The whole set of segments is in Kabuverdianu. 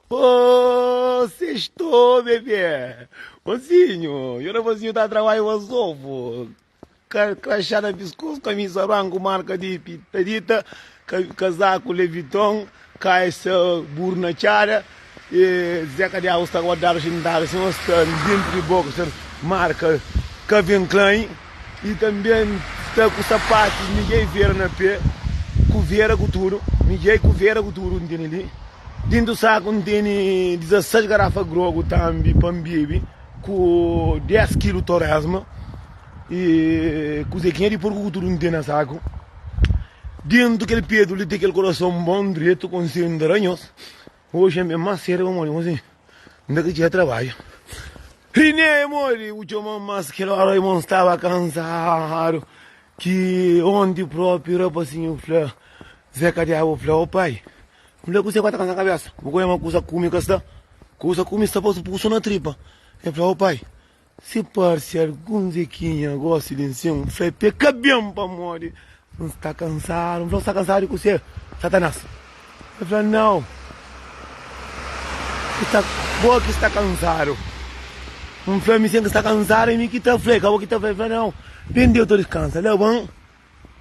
Oh, sextou, bebê! Mozinho, yo rapazinho tá trabalho o Crachá na piscoço, camisa branco, marca de pitadita, casaco Leviton, caixa burro na txada, e Zeca Diabo sta guardado xintado assim, mas sta dentro de boxer, marca Calvin Klein, e também sta ku sapatos Miguel Vieira na pé, ku vera ku tudo, Miguel ku vera ku tudo ntene li. Dentro saco ntene 16 garrafa grogo tambi pa nbebe, ku 10 kilo torresma. E kuze ki nha di porku ku tudu N ten na saku Dentu kel petu li ten kel korason bon dretu Konselhu N ta da nhos Oji N ben más sedu pamodi N ta ka txia trabadju Rine modi bu txoma-m más kel óra Irmon staba kansadu Ki onti própi rapasinhu fla Zé Kadiabu fla, Ó pai N fla kuzê ku ta kansa kabésa Bu ka oja ma kuza kume ka sta Kuza kume sta pa so na tripa El fla, Ó pai Si parse algun zekinha gosi di nsin, N fla pe ka ben pamodi N sta kansadu. N fla, Sta kansadu di kuse, Satanas? El fla, Nau, sta bo ki sta kansadu. N fla, Mi sen ki sta kansadu, é mi ki ta fla, é ka bo ki ta fla. El fla, Nau, ben deu ta diskansa. Leba-m,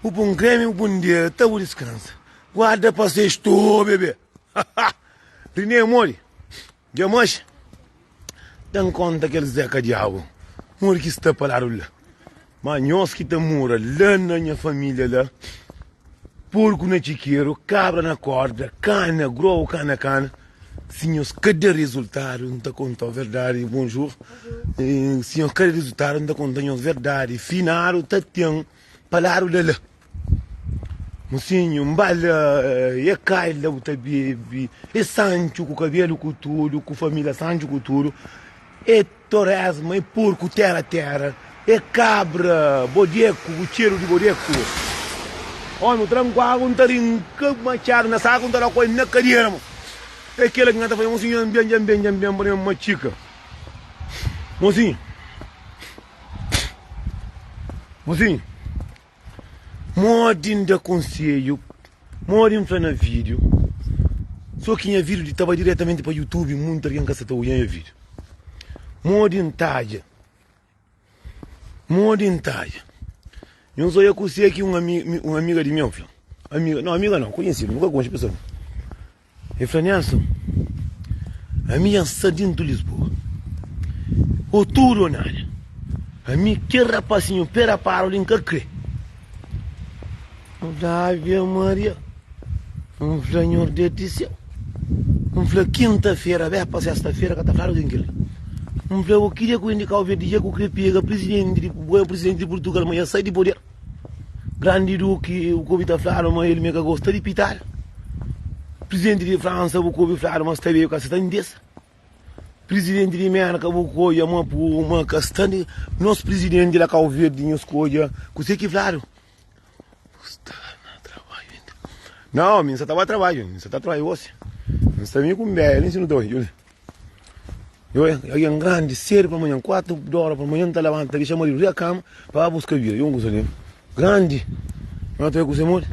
bu pun kremi, bu pun deta, bu diskansa. Guarda pa sestu, bebe. Rine modi? Dja manxe, da-m konta kel Zeka Diabu modi ki sta pa ladu la. Ma nhos ki ta mora la na nha família la, porku na txikeru, kabra na korda, kana grogu, kana kana, si nhos ka da rezultadu, N ta konta-u verdadi. Bonjur. Si nhos ka da rezultadu, N ta konta nhos verdadi. Finadu ta ten pa ladu la la. Mosinhu, N ba la, e kai la bu ta bebe, e Santxu ku kabelu ku tudu, ku família Santxu ku tudu, e toresma, e porku tera tera, e kabra bodeku ku txeru di bodeku. Omi, bu tra-m ku agu, N ta rinka matxadu na saku, N ta da ku el na kadera, mo. E kela ki N ta fla, mosinhu, N ben, dja N ben, dja N ben pa nha matxika. Mosinhu, mosinhu. Modi N da konsedju, modi N fla na vídiu, so ki nha vídiu di ta bai diretamenti pa YouTube, munti algen ka sa ta odja nha vídiu. Modi N tadja, modi N tadja. Nhos odja kuse ki un un amiga di meu fla, amiga, no amiga no, konhesidu, nu ka konxe pesoa. El fla, Nelson, ami dja N sta dintu Lisboa, ô tudu ô nada. Ami kel rapasinhu pé rapadu li N ka kre. N fla, Ave Maria! N fla, Nhordés di séu! N fla, kinta-fera bê pa sesta-fera ka ta fladu ken kel-li. N fla, ô ki dia ku N di Kau Verdi dja ku kre pega prizidenti di, prizidenti di Purtugal ma dja sai di poder. Grandi Duki, bu ka obi ta fladu ma el me ka gosta di pitada. Prizidenti di Fransa, bu ka obi fladu ma sta beju ka sta ta ndesa. Prizidenti di Merka, bu ka odja ma pu ma ka sta di. Nos prizidenti la Kau Verdi, nhos ka odja kuse ki fladu. Sta na trabadju inda. Nau, mi nsa ta ba trabadju, mi nsa ta trabadju gosi. N sta mi ku nbeja li si nu ta oi. Yo, algen grandi, sedu pa manhan, 4 dóra pa manhan, ta labanta, ta dexa maridu ria kama pa ba buska vida. Yo, un kusa li grandi, ma ta kusa modi.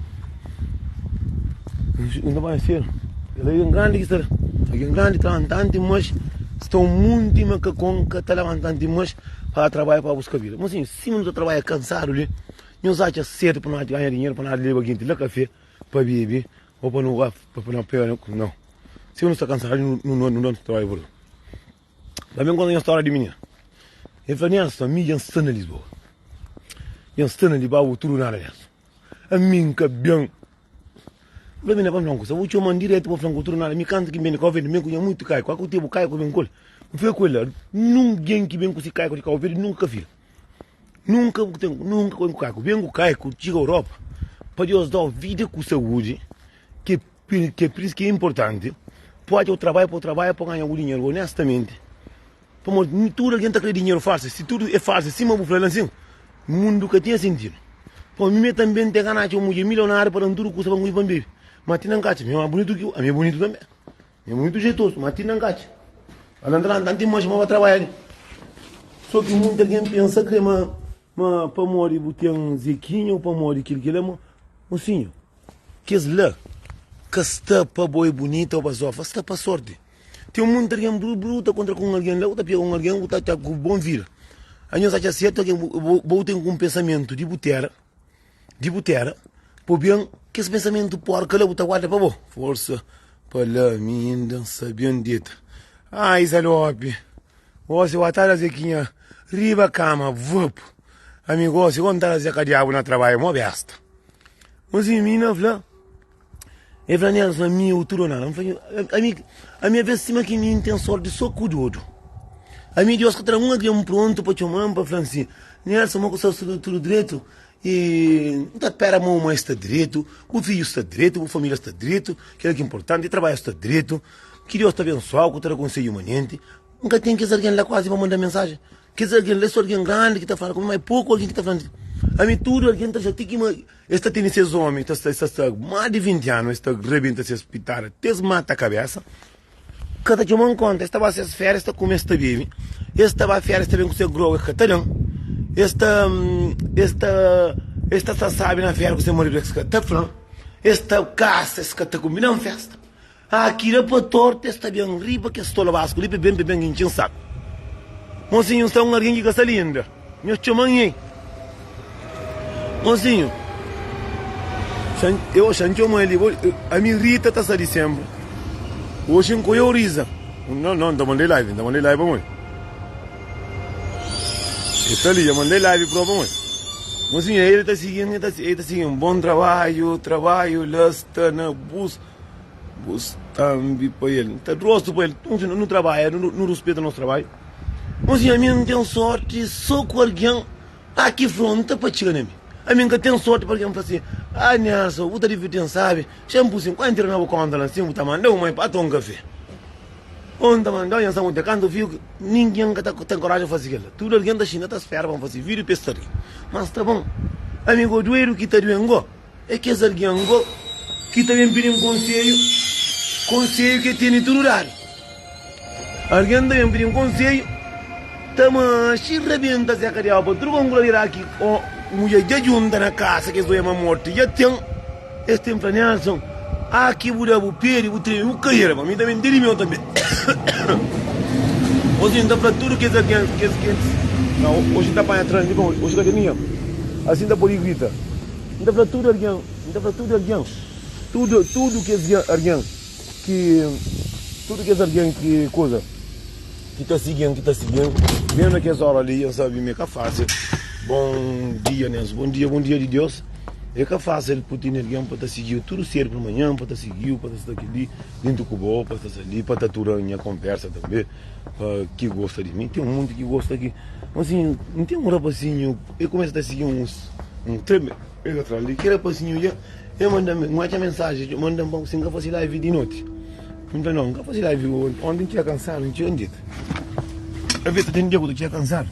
N ta panha sedu. El algen grandi ki sta la. Algen grandi ta labanta anti mas, sta un munti makakon ka ta labanta anti mas pa trabadja pa buska vida. Mas sin, sima nu ta trabadja kansadu li, nhos atxa sedu pa no ganha dinheru pa no leba kinti la kafe pa bebe o pa no pa no pega no. Si nu sta kansadu nu nu nu ta bai Pa mi N konta nha stória di minina. El fla, Nelson, ami dja N sta na Lisboa. Dja N sta na Libau, tudu nada, Nelson. Ami N ka ben. N fla, Minina, pa N fla un kusa, bu txoma-m diretu pa fla-m ku tudu nada. Mi kantu ki N ben di Kau Verdi, N ben ku nha muitu kaiku. Aku tebu kaiku ben ku el. N fla ku el la, nungen ki ben ku si kaiku di Kau Verdi nunka ka fila. Nunka bu ten, nunka ku ben ku kaiku. Ben ku kaiku, txiga Europa, pa Deus da-u vida ku saúdi, ki Ki é pur ki é inportanti pode o trabadja pa o trabadja pa ganha bu dinheru onestamenti pamodi tudu algen ta kre dinheru fásil si tudu é fásil sima bu fla la nsin mundu ka tinha sintidu pamodi mi me tanbe N ten gana atxa un mudjer milionáriu pa da-m tudu kusa pa N kume pa N bebe ma ti na N ka atxa mi é más bunitu ki ami é bunitu tanbe mi é muitu jeitosu ma ti na N ka atxa ala N ta lanta anti manxi ma ba trabadja li so ki munti algen pensa kre ma ma pamodi bu ten zekinha o pamodi kel ki la mosinhu. Kes la ka sta pa bo é bunita ou bazofa, sta pa sorti. Ten munti algen bru ta kontra ku un algen la, bu ta pega un algen bu ta atxa ku bon vida. Anhos atxa sertu algen bo ten ku un pensamentu di bu tera, di bu tera, pa ben kes pensamentu porka la bu ta guarda pa bo. Forsa pa la mi inda N sa ben deta. Ai Zalopi, gosi bu ta traze ki nha riba kama vup. Ami gosi go N ta traze ka diabu na trabadju mo besta. Gosi mi na fla. El fla Nelson, ami eu tudo nada. N fla, ami, ami a vez sima ki mi N ten sorti so ku dodu. Ami Deus ka tra un algen prontu pa txoma-m pa fla-m si, Nelson, mo ku sta tudu, tudu dretu? I N ta pera ma bu mai sta dretu, bu fidju sta dretu, bu familia sta dretu, kila ki inportanti, trabadju sta dretu, ki Deus ta abensoa-u, ku ta da konsedju manenti. N ka ten kes algen la kuazi pa manda mensajen. Kes algen la é so algen grandi ki ta fala ku mi, ma é poku algen ki ta fla-m. Ami tudu algen ta fla ti ki ma Es ta tene ses omi ta sta es ta sta más di 20 anu es ta rebenta ses pitada te es mata kabesa ka ta txoma-m konta es ta ba ses férias es ta kume es ta bebe es ta ba férias ta ben ku ses grogu es ka ta da-m es ta es ta es ta sta sabi na férias ku ses maridu es ka ta fla-m es ta kasa es ka ta konbida-m festa Ah kila pa torta es ta ben riba kes tolobasku li pa ben pa ben intxi-m saku. Mosinhu sta un algen ki ka sta li inda. Nhos txoma-m ei. Mosinhu, xa eu xa N txoma el li. Ami Rita ta sta li senpri. Oxi N koiu Riza. Não, não, N ta mandai live, N ta mandai live pamodi. El sta li, dja mandai live propi pamodi. Mosinhu, el ta sigi-m, el ta sigi-m. Bon trabadju, trabadju la sta na bus. Bu sta-m pa el. N ta drostu pa el. Nu trabadja, nu ruspeta nos trabadju. Mon sinhor, ami N ten sorti so ku algen a ki fronta pa txiga na mi. Ami N ka ten sorti pa algen fla si, Ah, Nelson, bu ta divirti-m, sabi? Xa N pui 50 na bu konta la nsin, bu ta manda un mai pa toma un kafé. Ô N ta manda-u nha sangu te kantu fiu. Ningen ka ta ten koraji pa fase kel-la. Tudu algen ta xinta ta spera pa N fase vídiu pa es ta ri. Mas sta bon. Ami go duedu ki ta duen go. É kes algen go ki ta ben pidi-m konsedju, konsedju ki e tene tudu dadu. Algen ta ben pidi-m konsedju, ta manxi rabenta seka di agu pa tudu kongula di ra ki mudjer dja djunta na kasa kes oia ma morti dja ten. Es ten fla, Nelson, a ki bu da bu pedi, bu treme, bu kai pa mi tanbe, N tene meu tanbe. Osi N ta fla tudu kes algen, kes gentis, osi N ta panha trandi, osi ka ten ningen, asi N ta pode grita. N ta fla tudu algen, N ta fla tudu algen, tudu, tudu kes algen ki, tudu kes algen ki kuza, ki ta sigi-m, ki ta sigi-m, mesmu na kes óra li, N sabe ma é ka fásil. Bon dia, Nelson, bon dia, bon dia di Deus. É ka fásil bu tene algen pa ta sigi-u tudu sédu pa manhan, pa ta sigi-u, pa ta sta kel-li dentu ku bo, pa ta sta li, pa ta atura nha konversa tanbe. Pa ki gosta di mi, ten munti ki gosta ki Mosinhu, N ten un rapasinhu E kumesa ta sigi uns un 3 mês atras li Ki rapasinhu dja E manda-m, N atxa mensaji Dja manda-m pa si N ka fase live di noti N fla, no, N ka fase live Onti N txiga kansadu, N txiga N dita Avês ta ten dia ku ta txiga kansadu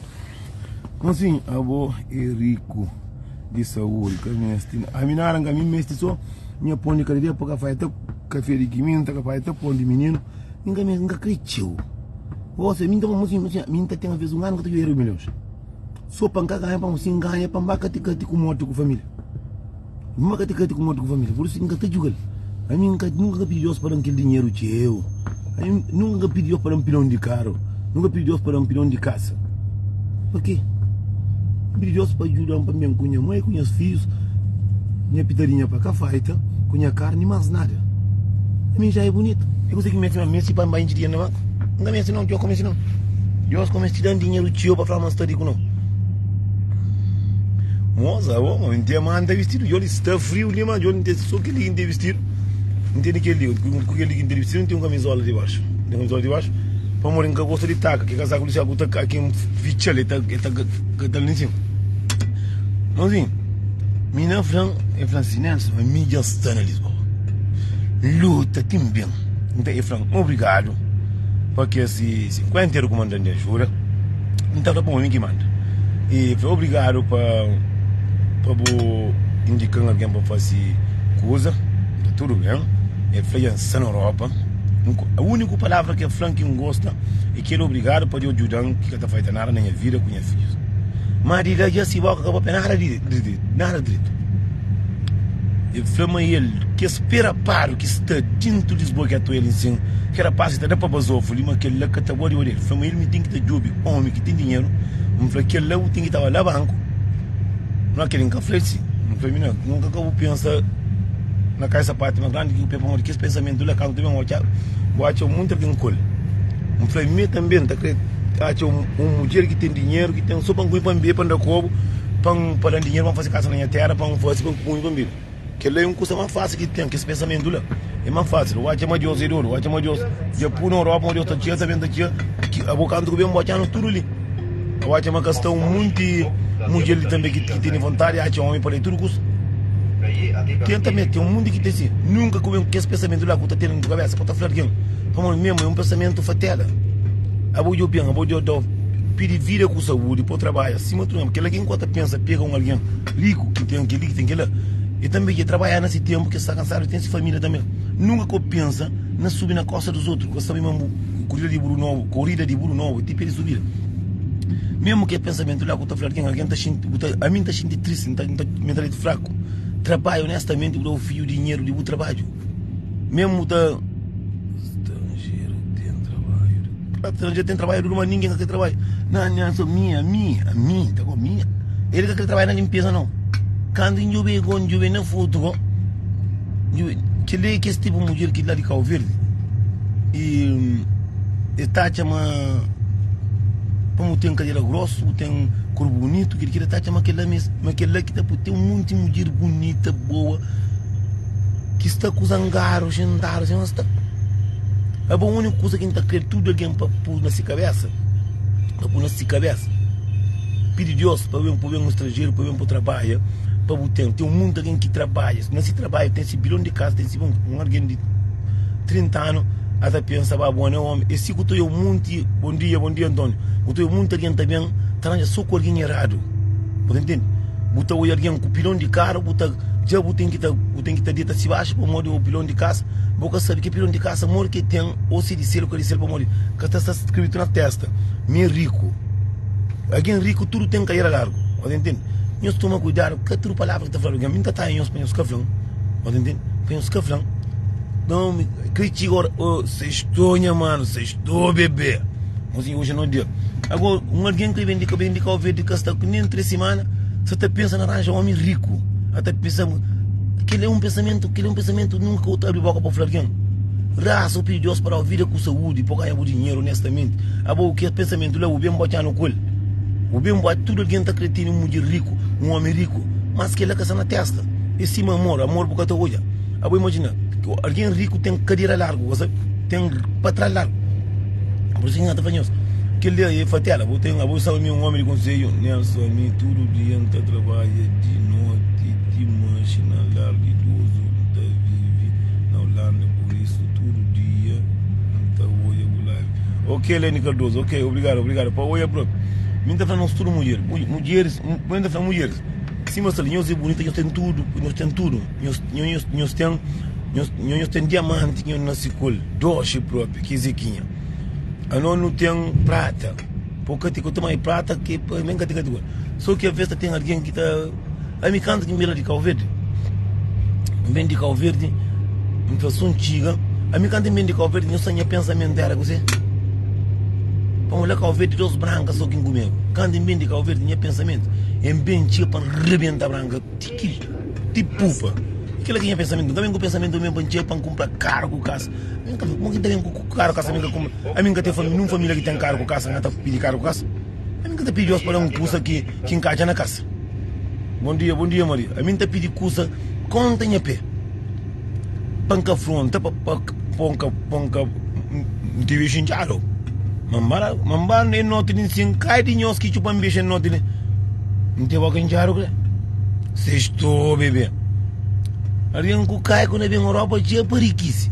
Mosinhu, abo é riku di saúdi Ka mesti, ami nada N ka mi mesti so Nha pon di kada dia pa ka faita Kafé di kiminta, ka faita pon di mininu Mi ka meste, N ka kre txeu. Gosi, mi N ta fla, mosinhu, mosinhu, mi N ta ten aves un anu ka ta djuda Euro Milhons. So pa N ka ganha, pamodi si N ganha, pa N ba kati-kati ku morti ku familia. N ba kati-kati ku morti ku familia. Pur isu N ka ta djuga-l. Ami N ka, nunka N ka pidi Deus pa da-m kel dinheru txeu. Ami nunka N ka pidi Deus pa da-m pilon di karu. Nunka pidi Deus pa da-m pilon di kasa. Pa ke? N pidi Deus pa djuda-m pa N ben ku nha mai, ku nhas fidjus, nha pitadinha pa ka faita, ku nha karni, mas nada. Ami já é bunitu. É kuzê ki meste ma meste pa N ba intxi dinheru na banku? N ka meste nau, Deus ka meste nau. Deus ka meste da-m dinheru txeu pa fla ma N sta riku nau. Moza, bo, ma N ten manta bistidu, djo li sta friu li ma djo N ten so kel-li ki N ten bistidu. N tene kel-li, ku kel-li ki N ten bistidu N ten un kamizola di baxu. N ten kamizola di baxu pamodi N ka gosta di taka, ki kazaku li sa ku ta ki N fitxa-l el ta el ta ta li nsin. Mozinhu, mina fla-m, el fla-m si, Nelson, ami dja N sta na Lisboa. Luta ti N ben. Nta el fla-m obrigadu pa kes 50 euro ku manda-m di ajuda. N ta fla pa omi ki manda. E fla obrigadu pa pa bu indika-m algen pa fase kuza. N fla tudu ben. El fla dja N sta na Europa. Úniku palavra ki el fla-m ki N gosta é kel obrigadu pa Deus djuda-m ki ka ta faita nada na nha vida ku nha fidjus. Má di la dja si boka ka papia nada di nada dritu. El fla ma el kes perapadu ki sta dintu Lisboa ki atuel nsin ke rapaz ki ta da pa bazofu li ma kel la ka ta boa riba del. Fla ma el mi ten ki ta djobe omi ki ten dinheru. N fla kel la bu ten ki taba la banku. Ma kel N ka fla el si. N fla mi na nunka ka bu pensa na kai sapatu ma grandi ki bu pe pamodi kes pensamentu la kantu ben odja bu atxa munti algen ku el. N fla mi tanbe N ta kre atxa un mudjer ki ten dinheru ki ten so pa N kume pa N bebe pa N da kobu. Pa N pa da-m dinheru pa N fase kasa na nha téra, pa N fase, pa N kume, pa N bibe. Kel-la é un kusa más fásil ki ten, kes pensamentu la é más fásil. Bu atxa ma Deus é dodu, bu atxa ma Deus dja pui na Europa, ma Deus ta txia, ta ben ta txia. Ki abo kantu ku ben bu atxa-nu tudu li. Bu atxa ma ka sta un munti mudjer li tanbe ki tene vontadi di atxa omi pa da-i tudu kusa. Ten tanbe, ten un munti ki ten si. Nunka ku ben ku kes pensamentu la ku ta tene na bu kabesa pa ta fla algen. Pamodi memu é un pensamentu fatela. Abo dja ben, abo dja da-u pidi vida ku saúdi pa bu trabadja. Sima tudu kel algen ku ta pensa pega un algen riku ki ten kel-li ki ten kel-la, e tanbe dja trabadja na si tenpu ki sta kansadu ten si familia tanbe. Nunka ka bu pensa na subi na kosta dus otu, ka sabe ma bu korida di buru nobu, korida di buru nobu ti pé di subida. Memu kel pensamentu la ku ta fla algen, algen ta xinti, bu ta, ami N ta xinti tristi, N ta, N ta mentalidadi fraku. Trabadja onestamenti bu da bu fidju dinheru di bu trabadju. Memu bu ta. Stranjeru ten trabadju Claro, stranjeru ten trabadju duru, ma ningen ka kre trabadja Na, na, so mi, ami, ami, ta ko mi El ka kre trabadja na limpeza nau Kantu N djobe go, N djobe na fotu go N djobe, kel-li é kes tipu mudjer ki la di Kau Verdi I es ta atxa ma Pamodi ten kadera grosu, bu ten korpu bunitu, kel-li ta atxa ma kel-la ma kel-la ki ta poi Ten monti mudjer bunita, boa Ki sta ku zangadu xintadu sin sta Abo uniku kuza ki N ta kre tudu algen pa pui na si kabesa pa pui na si kabesa pidi Dios pa ben pa ben un stranjeru pa ben pa trabadja pa bu ten ten munti algen ki trabadja na si trabadju ten si bilon di kasa ten si bon un algen di 30 anu a ta pensa ba bo ne omi e si ku ta oia munti bon dia bon dia Antonio bu ta oia munti algen ta ben ta ranja so ku algen eradu bu ta ntende bu ta oia algen ku pilon di karu bu ta Dja bu ten ki ta bu ten ki ta deta si baxu pamodi o pilon di kasa bo ka sabi ki pilon di kasa modi ki ten o si di sel o ka di sel pamodi ka ta sta skritu na testa mi é riku algen riku tudu ten kadera largu bo ta intende nhos toma kuidadu ka tudu palavra ki ta fladu algen mi nta taia nhos pa nhos ka flan bo ta intende pa nhos ka flan no mi kre txiga ora o sextou nha manu sextou bebe Mozinho hoje no dia Agora um algen ki ben di ben di Cabo Verde ka sta nem 3 semana sa ta pensa na ranja omi riku a ta pensa kel é um pensamento kel é um pensamento nunka ku ta abri boka pa fla algen rasa u pidi Deus pa dau vida ku saúde pa ganha bu dinheiro honestamente abo kel pensamento la bu ben botxanu ku el bu ben botxa tudo algen ta kre tene um mudjer riku um omi riku mas kel la ka sta na testa é sima amor amor bu ka ta odja abo imajina algen riku ten kadera largu ka sabe ten pa tras largu Por isso que N ta fla nhos, kel dia e fatela, bu ten, abo sabe mi un omi di konsedju, Nelson, ami tudu dia N ta trabadja di noti ti manxi na lar di idozu, N ta vivi na Holanda, por isso tudu dia N ta odja bu live. Ok Leni Cardoso, ok, obrigado, obrigado pa odja propi. Mi N ta fla nos tudu mudjer, mudjeris, mi N ta fla mudjeris, sima sta li, nhos é bunita, nhos ten tudu, nhos ten tudu, nhos, nhos, nhos ten. Nhos ten diamanti ki nhos nase ku el, doxi propi, ki Zekinha. Anos nu ten prata, po ka ti ku toma prata ki pa nen ka ti ka ti ku. So ki aves ta ten algen ki ta ami kantu ki N ben la di Kau Verdi, N ben di Kau Verdi, N fla so N txiga, ami kantu N ben di Kau Verdi nhos sa nha pensamentu era kuzê? Pamodi la Kau Verdi dos branka so ki N kumeba. Kantu N ben di Kau Verdi nha pensamentu N ben txiga pa N rebenta branka ti ki ti pupa. Kila ki nha pensamentu. N ka ben ku pensamentu mesmu pa N txega pa N kunpra karu ku kasa. Ami N ka fla, kuma ki N ta ben ku karu kasa ami N ka kunpra? Ami N ka ten família, nun família ki ten karu ku kasa, N ka ta pidi karu ku kasa. Ami N ka ta pidi Deus pa da-m kusa ki ki N ka atxa na kasa. Bon dia, bon dia Maria. Ami N ta pidi kusa konta nha pé pa N ka fronta, pa pa pa N ka pa N ka N tivi xintiadu. Ma N ba la, ma N ba e noti li si N kai di nhos ki txupa-m bexu e noti li, N ten boka intxadu kre. Sextou bebe. Algen ku kai ku na ben Europa txia pa rikisi.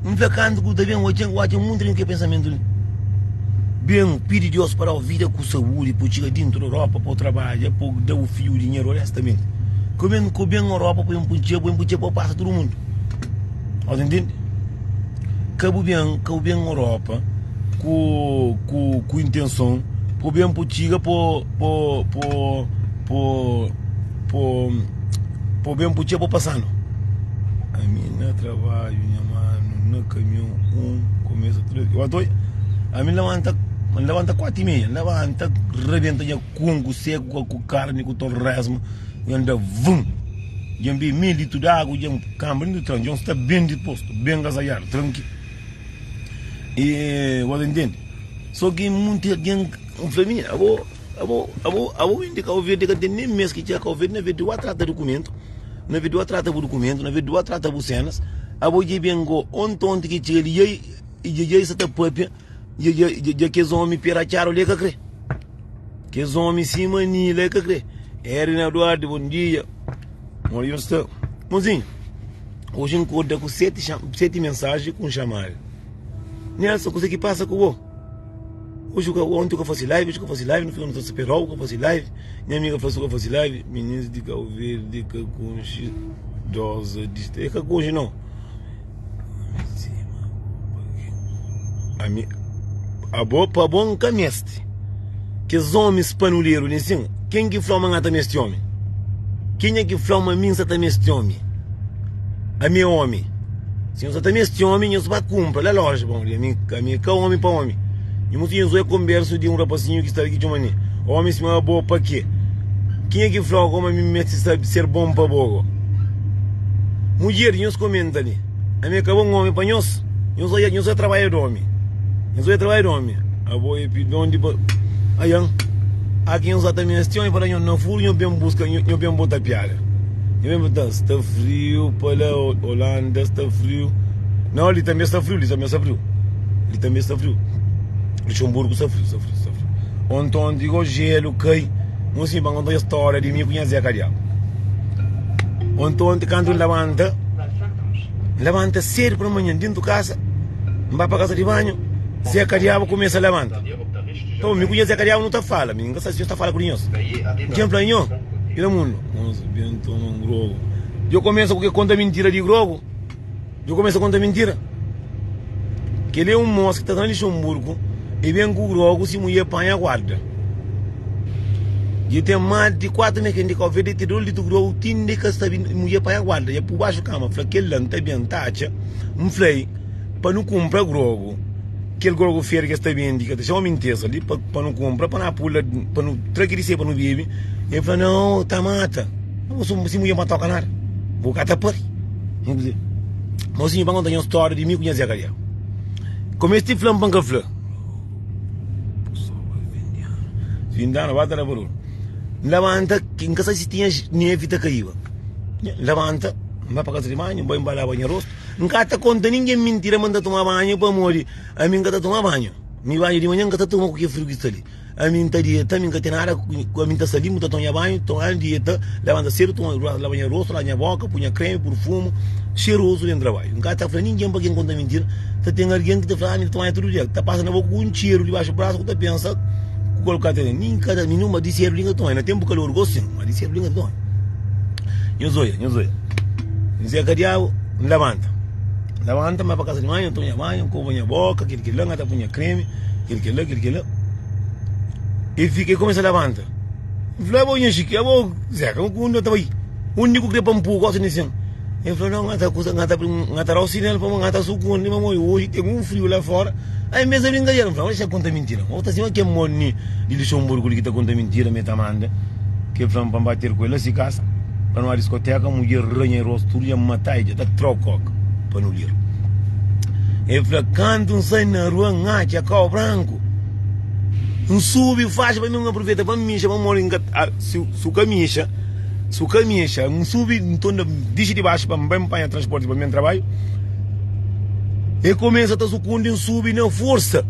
N fla kantu ku ta ben odja odja munti algen ku ke pensamentu li. Ben pidi Deus pa dau vida ku saúdi pa txiga dintu di Europa pa trabadja pa da bu fidju dinheru onestamenti. Ku ben ku ben Europa pa ben txia pa ben txia pa pasa tudu mundu. Ota ntende? Ka bu ben ka bu ben Europa ku ku ku intenson pa ben pa txiga pa pa pa pa pa ben pa txia pa pasanu. Ami na trabadju nha manu na kamion un kumesa tudu eu atoia ami labanta N labanta 4 y meia N labanta rabenta nha kunku seku ku karni ku torresmu N da vum Dja N bebe meio litru di agu dja N kanba dentu tran dja N sta ben dispostu ben gazaiadu tranki e bu ta intende so ki munti algen N fla minina abo Abo, abo, abo ben di Kau Verdi ka ten nen mes ki txega Kau Verdi na vez di bu trata dukumentu, na vez di bu trata bu dukumentu, na vez di bu trata bu senas, abo dja ben go onti onti ki txega li dja dja dja sa ta papia dja dja dja dja kes omi peratxadu li e ka kre. Kes omi sima mi la e ka kre. Erina Duarte, bon dia. Modi nhos sta? Mozinhu, oji N korda ku seti seti mensaji ku un xamada. Nelson, kuze ki pasa ku bo? Oji ka onti ka fasi live, oji ka fasi live, nu fika nu ta sperau ka fasi live. Nha amiga fla su ka fasi live. Minis di Cabo Verde ka konxi doza di e ka konxi não. Ami abo pa bo nka mesti. Kes omis panuleru li sin, ken ki fla ma nha ta mesti omi? Kenha ki fla ma mi nsa ta mesti omi? Ami é omi. Si nhos ta meste omi, nhos ba kunpra la loja. Bon, ami, ami é ka omi pa omi. Nhu mutu nhos oi konbersu di un rapasinhu ki sta li ki txoma ni omi sima abo pa ke? Kenha ki fla go ma mi meste sabe ser bon pa bo go? Mudjer, nhos komenta li. Ami é ka bon omi pa nhos? Nhos oia, nhos oia trabadja di omi. Nhos oia trabadja di omi. Abo é pidon di pa Aian, aki nhos ta meste omi pa da nhos na furu, nhos ben buska, nhos ben bota piada. Nhos ben bota, sta friu pa la Holanda, sta friu. Não, li também sta friu, li também sta friu. Li também sta friu. Luxemburgo sta friu, sta friu, sta friu. Onti onti go gelo kai. Mocinho, pa conta história di mi ku nha Zeca Diabo. Onti onti kantu N labanta, N labanta cedo pa manhã dentu kasa, N ba pa kasa di banhu, Zeca Diabo kumesa labanta. Então, mi ku nha Zeca Diabo nu ta fala, mi nka sabe si nhos ta fala ku di nhos. N txen fla nho, bira mundu. Nos ben toma un grogu. Djo kumesa ku ke konta mintira di grogu. Djo kumesa konta mintira. Kel-li é un mos ki ta na Lixonburgu, e ben ku grogu si mudjer panha guarda. Dja ten más di 4 mes ki N di Kau Verdi, e te dol di tu grogu ti N ka sabe mudjer panha guarda. Dja pu baxu kama, fla kel-la N ta ben, N ta atxa. N fla-i pa nu kunpra grogu, kel grogu feru ki es ta bende, ki ta txoma mintesa li, pa nu kunpra, pa nu pula, pa nu tra ki di se pa nu bebe. El fla, Nau, ta mata. Si mudjer pa toka nada, bu ka ta pari. Mosinhu, pa N konta nha stória di mi ku nha Zé Kadiau. Kome es ti fla-m pa N ka fla. Fin di anu, ba ta da barulhu. N labanta, N ka sabe si tinha nevi ta kaiba. N labanta, N ba pa kasa di banhu, N bai N ba laba nha rostu. N ka ta konta ningen mintira ma N ta toma banhu pamodi ami N ka ta toma banhu. Mi banhu di manhan N ka ta toma ku ke friu ki sta li. Ami N ta dieta, mi N ka ten nada ku ami N ta sta li, N ta toma nha banhu, toma dieta, labanta sedu, toma laba nha rostu, laba nha boka, pui nha kremi, purfumu, xerozu ben trabadju. N ka ta fla ningen pa ken konta mintira. Ta ten algen ki ta fla, ami N ta toma banhu tudu dia, ta pasa na boka ku un txeru dibaxu brasu ku ta pensa ku kol ka ta ten. Nin ka ta, mi numa di sedu li N ka toma banhu, na tenpu kalor gosi sin, ma di sedu li N ka ta toma banhu. Nhos oia, nhos oia. N zeka diabu, N labanta. N labanta, N bai pa kasa di manha, N toma nha banhu, N kova nha boka, kel kel la, N ka ta pui nha kremi. Kel kel la, kel kel la. E fika, e kumesa labanta. N fla, abo nha Xiki, abo Zeka, undi ta bai? Undi ku kre pa N pui gosi nisin? E fla, nau, N ta kusa, N ta N ta dau sinal pamodi N ta sukundi pamodi oji ten un friu la fora. Ai mes a brinkadera, N fla, ma xa konta mintira. Bo ta sima ken moni di Luxemburgu li ki ta konta mintira, ma e ta manda. Ke fla-m pa N ba ter ku el la si kasa, pa nu ba diskoteka, mudjer ranha rostu tudu, dja N mata e dja ta trau koka pa nu lir. El fla, Kantu N sai na rua, N atxa kau branku. N subi faxi pa mi, N apruveta pa N mixa, pamodi N ka, si su ka mixa, su ka mixa, N subi, N torna dixi di baxu pa N bai N panha transporti pa mi N trabadju. E kumesa ta sukundi, N subi na forsa,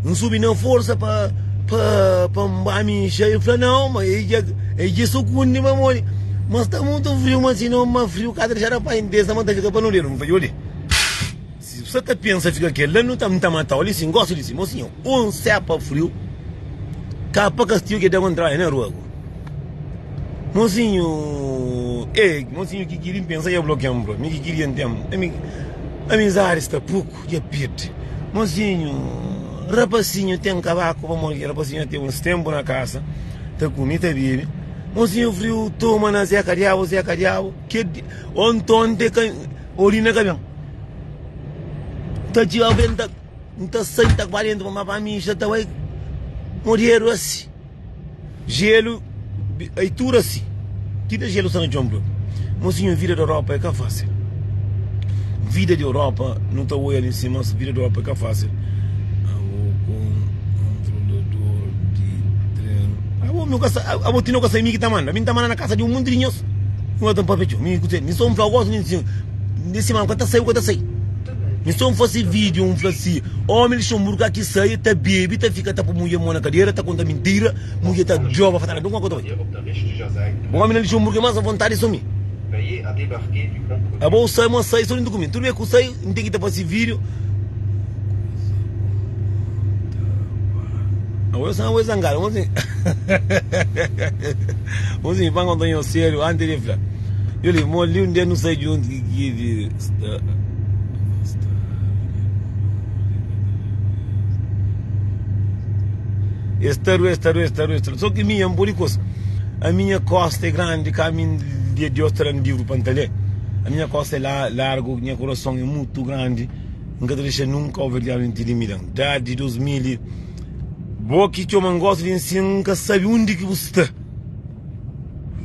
N subi na forsa pa, pa, pa N ba mixa. El fla, Nau, ma e dja, e dja sukundi pamodi, ma sta mutu friu, ma si no, ma friu ka ta dexa rapaz intesa, ma ta fika pa no dedu. N fla, Djodje. Si bu sa ta pensa fika kel la, nu ta N ta matau li sin gosta di si mosinha. Un sepa friu ka pa kastiu ke da kontra na rua go. Mosinhu, eh, mosinhu ki kiri N pensa ya blokian bro. Mi ki kiri N tem ami amizadi sta puku dja pirdi. Mosinhu, rapasinhu ten kabaku pamodi ki rapasinhu ten uns tempu na kasa ta kumi ta bibi. Mosinhu friu toma na zeka diabu zeka diabu ke ontonte ka. Orina ka ben. Ta txiga ben ta N ta sai ta ba dentu pa pa mixa ta bai modedu asi. Jelu ai tudu asi. Ti da jelu sta na txon propi. Mosinhu vida di Europa é ka fásil. Vida di Europa nu ta oia li sima vida di Europa é ka fásil. Abo controlador di tren. Abo mi ka sa abo ti no ka sa mi ki ta manda. Mi ta manda na kasa di un monti di nhos. Mi ta papia txeu. Mi ku mi so N fla gosi mi sima N ka ta sai bu ka ta sai. Mi so N fasi video N fla si omi Luxemburgo ka ki sai ta bebi ta fika ta pui mudjer mo na kadera ta konta mintira mudjer ta djoba fatala dun ka ta bai. Omi na Luxemburgo é mas avontadi so mi. Abo sai mo sai so dintu ku mi. Tudu bes ku sai N ten ki ta fasi video. Abo abo é zangadu mosinhu. Mosinhu pa N konta nhos seriu antis di fla. Yo li mo li un dia nu sai djuntu ki ki di sta sta Es ta rue, es ta rue, es ta rue, es ta rue. Só ki mi N pode kos. A minha kosta é grandi, ka mi dia Deus ta da-m livru pa N ta lé. A minha kosta é la largu, nha kurason é mutu grandi. N ka ta dexa nunka kauverdianu intimida-m. Dadi 2000 i bo ki txoma-m gosi di nsin, N ka sabe undi ki bu sta.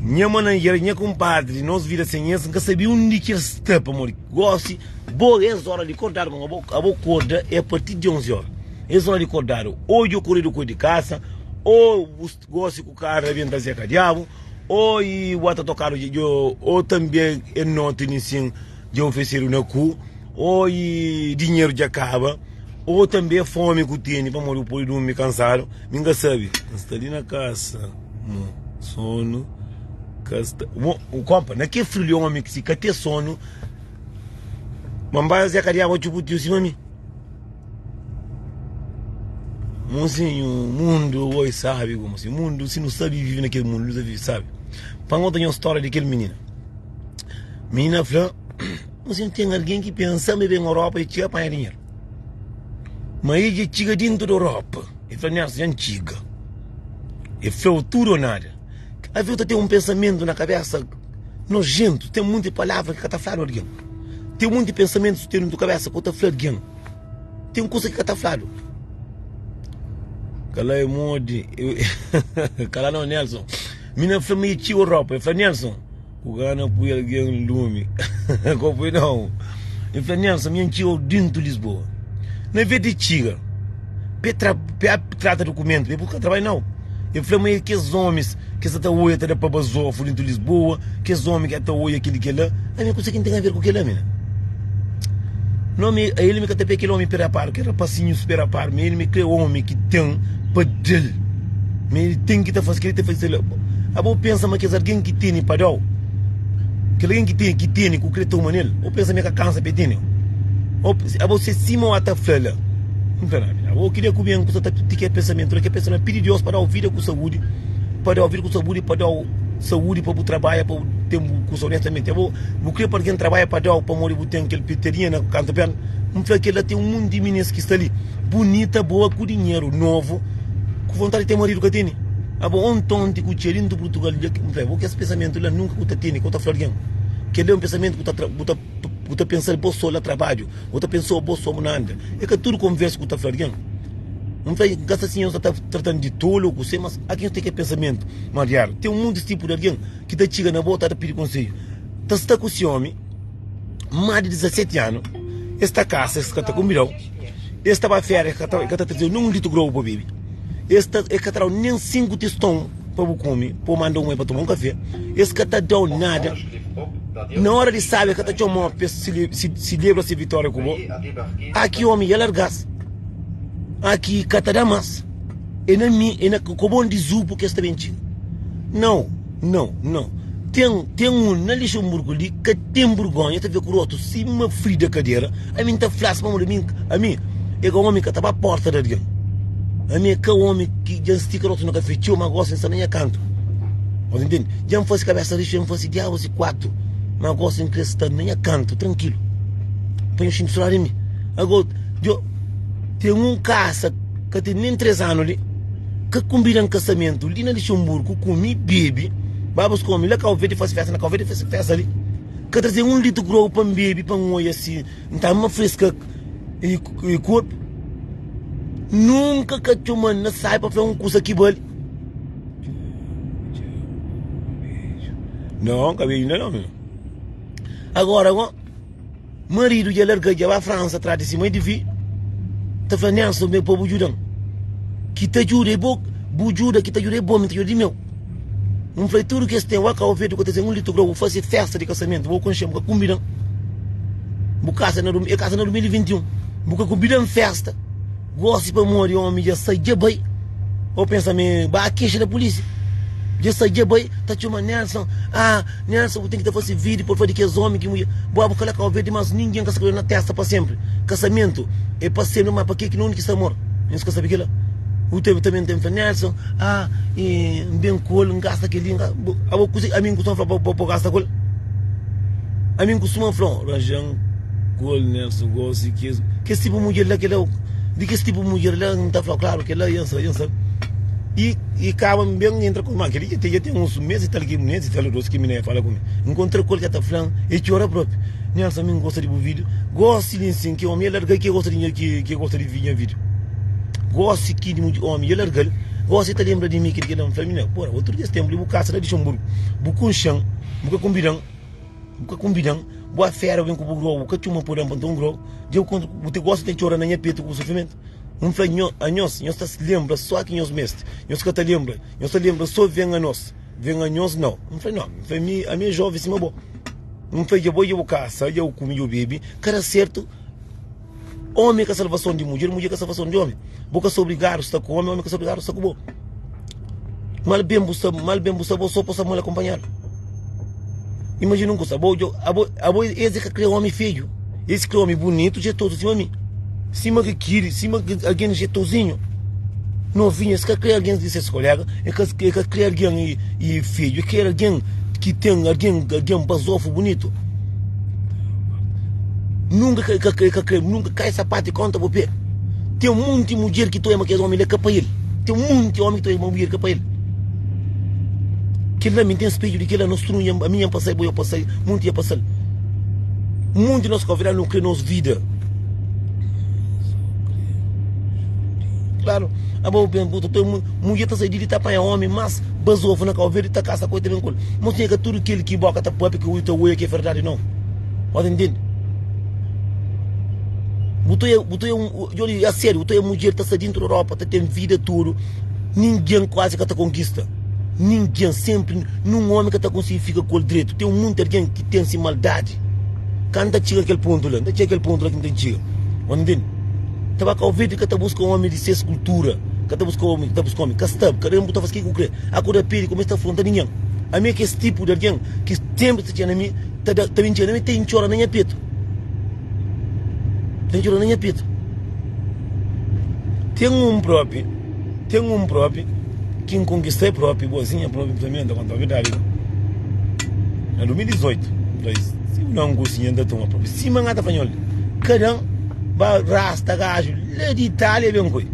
Nha manajer, nha kunpadri, nos vida sen es, N ka sabe undi ki es sta pamodi gosi bo es ora di kordadu ma abo, abo korda é a partir di 11 ora. Es ora di kordadu ô djo koredu koi di kasa ô bu gosi ku karu rabenta zeka diabu ô i bu ata tokadu djo ô tanbe é noti ninsin dja oferesedu na ku ô i dinheru dja kaba ô tanbe é fomi ku tene pamodi bu pode durmi kansadu mi N ka sabe. N sta li na kasa. Mo sonu ka sta mo kompa na ke friu li omi ki si ka te sonu ma nba zé ka diaba txuputiu sima mi mosinhu mundu oi sabi ku mosinhu mundu si nu sabi vivi na kel mundu nu ta vivi sabi pa nkonta nhos stória di kel minina minina fla mosinhu ten algen ki pensa ma e ben Europa e txiga panha dinheru ma e dja txiga dintu di Europa e fla Nelson dja N txiga. E fla-u tudu ô nada. Avi u ta ten un pensamentu na kabésa nojéntu. Ten monti palavra ki ka ta fladu algen. Ten monti pensamentu ki ten na kabésa ki ka ta fla algen. Ten kuza ki ka ta fladu. Kala é modi. Kala nau Nelson. Mina fla ma e txiga Europa. E fla Nelson, ku gana pui algen lumi. Ko pui nau. E fla Nelson, mi N txiga dintu Lisboa. Na vez di txiga. Pe tra pe trata dukumentu pe buska trabadju nau El fla ma e kes omis ki sa ta oia ta da pa bazofu dintu Lisboa kes omi ki ta oia kili kela ami kusa ki N ten aver ku kela mi No mi a el mi ka ta pe kel omi peraparu kel rapasinhu peraparu mi el mi kre omi ki ten pa del mi el ten ki ta fasi keli ta fasi kela abo pensa ma kes algen ki tene pa dau kel algen ki tene ki tene ku kre toma nel bo pensa ma e ka kansa pa e tene abo se sima o ata fla la. N fla, Ami, abo ki da ku ben ku sa ta ti ke pensamentu la, ke pensamentu, pidi Deus pa dau vida ku saúdi, pa dau vida ku saúdi, pa dau saúdi pa bu trabalha, pa bu ten bu kusa onestamenti. Abo, bu kre pa algen trabalha pa dau pamodi bu ten kel pitadinha na kantu perna? N fla, kel la ten un monti di minis ki sta li, bunita, boa, ku dinheru novu, ku vontadi di ten maridu ka tene. Abo, ontonti ku txia dintu Purtugal, dja ki, N fla, abo kes pensamentu la nunka ku ta tene, ku ta fla algen. Kel la é un pensamentu ku ta tra, bu ta, bu ta pensa bo so la trabadju. Bu ta pensa bo so bu na anda. É ka tudu konversa ku ta fla algen. N fla, N ka sta si nhos ta tratan di tolu ô kuse, mas aki nhos ten kel pensamentu mariadu. Ten muntis tipu di algen ki ta txiga na bo ta pidi konsedju. Ta sta ku si omi más di 17 anu, es ta kasa, es ka ta konbida-u, es ta ba férias, es ka ta traze-u nen un litru grogu pa bebe, es ka ta da-u nen 5 tiston pa bu kume, pa bu manda un mai pa toma un kafé, es ka ta da-u nada. Na ora di sabi es ka ta txoma-u pa es silebra se vitória ku bo. A ki omi dja larga-s, a ki ka ta da más. É na mi, é na kobon di zupu ki es ta ben txiga. Nau, nau, nau. Ten, ten un na Lixemburgu li ka ten burgonha, ta fika ku rostu sima Frida kadera. Ami N ta fla-s pamodi ami, ami é ka omi ka ta ba porta di algen. Ami é ka omi ki dja N stika rostu na kafé txeu, ma gosi N sta na nha kantu. Nhos ntende? Dja N fase kabesa rixu, dja N fase diabus i kuatu, ma gosi N kre sta na nha kantu, trankilu, pa nhos xinti sodadi di mi. Ago, djo, ten un kasa ka ten nen 3 anu li, ka kunbida-m kasamentu li na Lixemburgu, kume, bebe, ba buska omi la Kau Verdi, fase festa na Kau Verdi, fase festa li. Ka traze un litru grogu pa N bebe pa N oia si N ta ma freska e korpu. Nunka ka txoma-m na sai pa fla un kusa ki bali. Não, ka beju inda não. Agora, go, marido dja larga dja ba França atrás di si mãe di vi. Ta fla Nelson, ben pa bu djuda-m. Ki ta djuda é bo, bu djuda ki ta djuda é bo, mi ta djuda di meu. N fla tudu kes ten, wa Cabo Verde ku ta ten un litru grau, bu fase festa di kasamentu, bu konxe-m, bu ka kunbida-m. Bu kasa na, e kasa na 2021, bu ka kunbida-m festa. Gosi pamodi omi dja sai dja bai Bo pensa mi ba kexa na pulisia Dja sai dja bai ta txoma Nelson Ah Nelson bu ten ki ta fasi video pa fla di kes omi ki mudjer Bo bu kala Cabo Verde mas ningen ka sta na testa pa sempri Kasamentu e pa sempri ma pa ke ki na undi ki sta amor Nhos ka sabi kila Bu ta ta ben fla Nelson Ah N ben ku el N gasta keli Abo kuze ami N kustuma fla pa bo gasta ku el Ami N kustuma fla Ranjan ku el Nelson gosi kes kes tipu mudjer la kela di kes tipu mudjer la N ta fla klaru kela N sa N sa i i kaba N ben entra ku ma keli dja ten dja ten uns mes i tal ki mes i tal dos ki mi fala ku mi N kontra ku el ka ta flan e txora propi Nelson mi N gosta di bu video gosi li nsin ki omi e larga ki e gosta di nha ki e gosta di nha video gosi ki di omi e largal gosi e ta lembra di mi kel ki N fla mi na pora otru di es tempu li bu kasa la di Luxemburgo bu konxen bu ka konbidan Bu ka konvidan, bu afera ben ku bu grou, bu ka txoma pa dan pa nton grou. Dja bu konta, bu te gosta ten txora na nha petu ku bu sufrimentu. N fla nho, anhos, nhos ta lenbra só ki nhos meste, nhos ka ta lenbra, nhos ta lenbra só ven anos, ven anhos nau. N fla, nau, N fla mi, ami é joven sima bo. N fla, dja bo dja bu kasa, dja bu kume, dja bu bebe, ka da sertu. Omi ka salvason di mudjer, mudjer ka salvason di omi. Bo ka sta obrigadu sta ku omi, omi ka sta obrigadu sta ku bo. Mal ben bu sta, mal ben bu sta bo so pa sta mal akompanhadu. Imajina un kusa, abo, abo, abo es é ka kre omi feju, es kre omi bunitu, jetozu sima mi. Sima ki kiri, sima ki algen jetozinhu, novinhu, es ka kre algen di ses kolega, es ka, es ka kre algen i, i feju, es kre algen ki ten algen, algen bazofu bunitu. Nunka ka, ka, ka kre, nunka kai sapatu kontra bu pé. Ten munti mudjer ki ta oia ma kes omi la ka pa el. Ten munti omi ki ta oia ma mudjer ka pa el. Kel-la mi ten spedju di kel-la, nos tudu ami nha pasai, bo ya pasai, munti ya pasal. Munti nos konvidadu nu kre nos vida. Klaru, abo bu ta oia mudjer ta sai di li ta panha omi mas bazofu na Kau Verdi ta kasa ku el ta ben ku el. Mos nha ka tudu kel ki boka ta papia ki odju ta oia ki é verdadi nau. Bo ta intende? Bu ta oia, bu ta oia un, djodi a sériu, bu ta oia mudjer ta sta dintru Europa ta ten vida tudu, ningen kuazi ka ta konkista. Ningen, senpri nun omi ka ta konsigi fika ku el dretu. Ten munti algen ki ten si maldadi. Ka N ta txiga kel pontu la, N ta txiga kel pontu la ki N ta txiga. Bo ta intende? Ta ba Kau Verdi ka ta buska omi di ses kultura, ka ta buska omi, ka ta buska omi, ka sta, kada un bu ta fasi ke ku kre. Akorda pedi ku mi sta afronta ningen. Ami é kes tipu di algen ki senpri ta txiga na mi, ta da, ta ben txiga na mi, ta intxora na nha petu. Ta intxora na nha petu. Ten un propi, ten un propi ki N konkista e propi, boazinha propi, pa mi N ta konta verdadi. Na 2018, si bu da un kusinha N ta toma propi. Sima N ta fla nhos li, kada un ba rasta gaju la di Itália ben koi.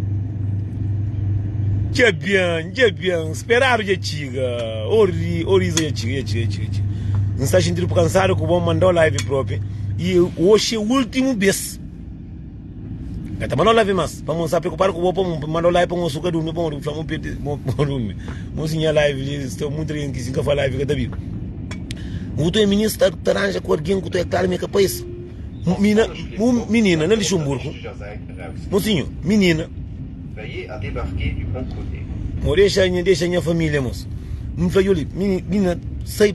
Dja ben, dja ben, speradu dja txiga Ori, oriza dja txiga, dja txiga, dja txiga, dja txiga N sta xintidu kansadu ku bo, mandau live propi I oxi é ultimu bes Ka ta mandau live mas, pamo N sta preokupadu ku bo Pamo mandau live pamo su ka durmi, pamo fla mo perde, mo durmi Mo si nha live li, sta muita algen ki si N ka fla live ka ta biba N ta minina sta ta ranja ku algen ku ta é klaru mi é ka pa es Mina, minina na Luxemburgo Mosinhu, minina Mo dexa nha dexa nha família mos N fla Joli, minina sai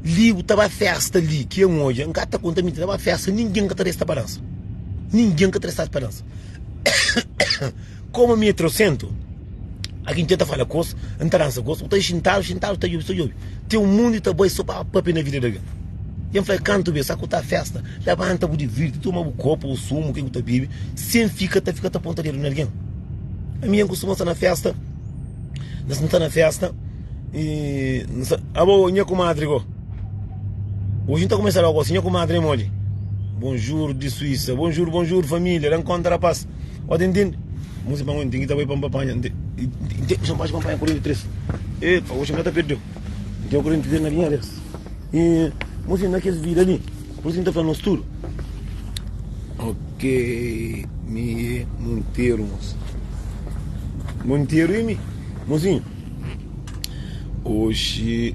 li bu ta ba festa li ki N odja N ka ta konta mintira ta ba festa ningen ka ta resta pa dansa Ningen ka ta resta pa dansa Komu mi é trosentu Algen tenta fala kos, N ta dansa kos Bu ta xintadu, xintadu ta djobe, ta djobe Ten un mundu ta bai so pa papia na vida di algen Dja N fla kantu bes, sa ku ta festa Labanta bu divirti, toma bu kopu ou sumu ke ku ta bibi Sen fika ta fika ta ponta dedu na algen Ami N kustuma sta na festa N sta na festa i N sta Abo nha kumadri go Oji N ta kumesa logo gosi Nha kumadri é modi Bonjur di Suísa Bonjur, bonjur família Da N konta rapaz Ó ta intende Música pa N ten ki ta bai pa N pa panha N ten N pa panha 43 Epa, oji N ka ta perdeu N ten 43 na linha des. Mosinhu na kes vida li. Pur isu N ta fla nos tudu. Ok, mi é Monteiro, mos. Monteiro é mi. Mosinhu, oxi,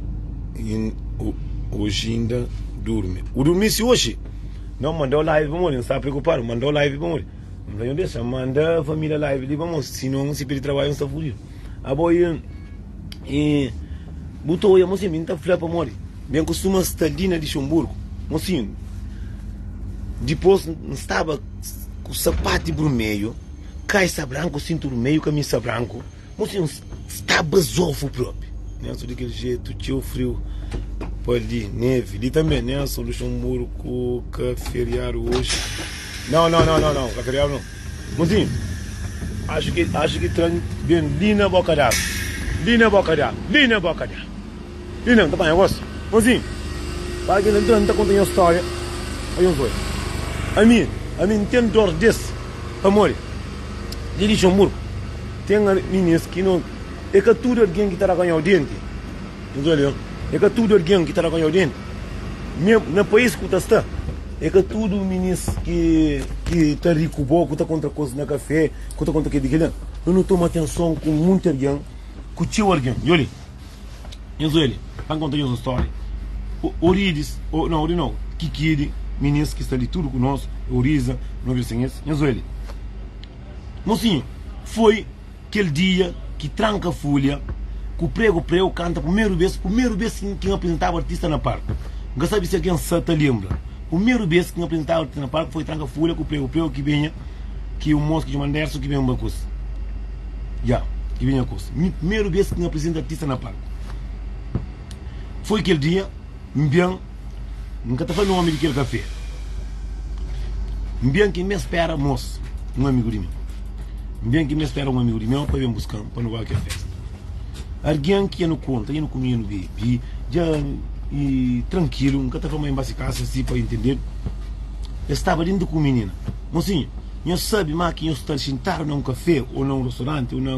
oxi inda durmi. U durmisi oxi? Não, mandau live pamodi N sta preokupadu. Mandau live pamodi N fla, nhos dexa manda família live li pamodi sinon si pidi trabadju N sta fudidu. Abo i i bu ta oia mosinhu, mi N ta fla pamodi. Ben kustuma sta li na Lixonburgu, mosinhu. Dipôs N staba ku sapati burmeju, kaisa branku, sintu burmeju, kamisa branku. Mosinhu, N staba zofu propi. Nelson di kel jetu, txeu friu pa li, nevi li tanbe. Nelson, Luxonburgu ka feriadu oji. Nau, nau, nau, nau, nau, ka feriadu nau. Mosinhu, axu ki, axu ki tran ben li na boka d'agu, li na boka d'agu, li na boka d'agu. Li na, N ta panha gosi. Mozinhu, para ki N ta N ta konta nhos stória pa nhos odja. Ami, ami N ten dor des pamodi li Lixonburgu ten minis ki no, e ka tudu algen ki ta rakanhau denti. Nhos odja li, e ka tudu algen ki ta rakanhau denti. Na país ku ta sta, e ka tudu minis ki ki ta ri ku bo, ku ta konta kuzas na kafé, ku ta konta kel di kel-la. No toma atenson ku munti algen, ku txeu algen. Djobe li. Nhos obi, pa N konta nhos un stória. Oridis, o, nau, Ori nau, Kikidi, minis ki sta li tudu ku nos, Oriza, no bira sen es. Nhos obi. Mosinhu, foi kel dia ki Tranka Fulha ku Prego Prego kanta primeru bes, primeru bes ki N aprizentaba artista na palku. N ka sabe si algen sa ta lenbra. Primeru bes ki N aprizentaba artista na palku foi Tranka Fulha ku Prego Prego ki benha ki un mos ki txoma Anderson ki ben ba kus. Ya, ki benha kus. Mi primeru bes ki N aprizenta artista na palku. Foi kel dia, N ben, N ka ta fla nomi di kel kafé. N ben ki N spera mos, un amigu di mi. N ben ki N spera un amigu di meu pa ben buskan pa nu ba kel festa. Argen ki dja nu konta, dja nu kume, dja nu bebi, dja i trankilu, N ka ta fla ma N ba si kasa si pa intendedu. El staba dentu ku un minina. Mosinhu, nhos sabe ma ki nhos sta xintadu na un kafé ô na un rostoranti ô na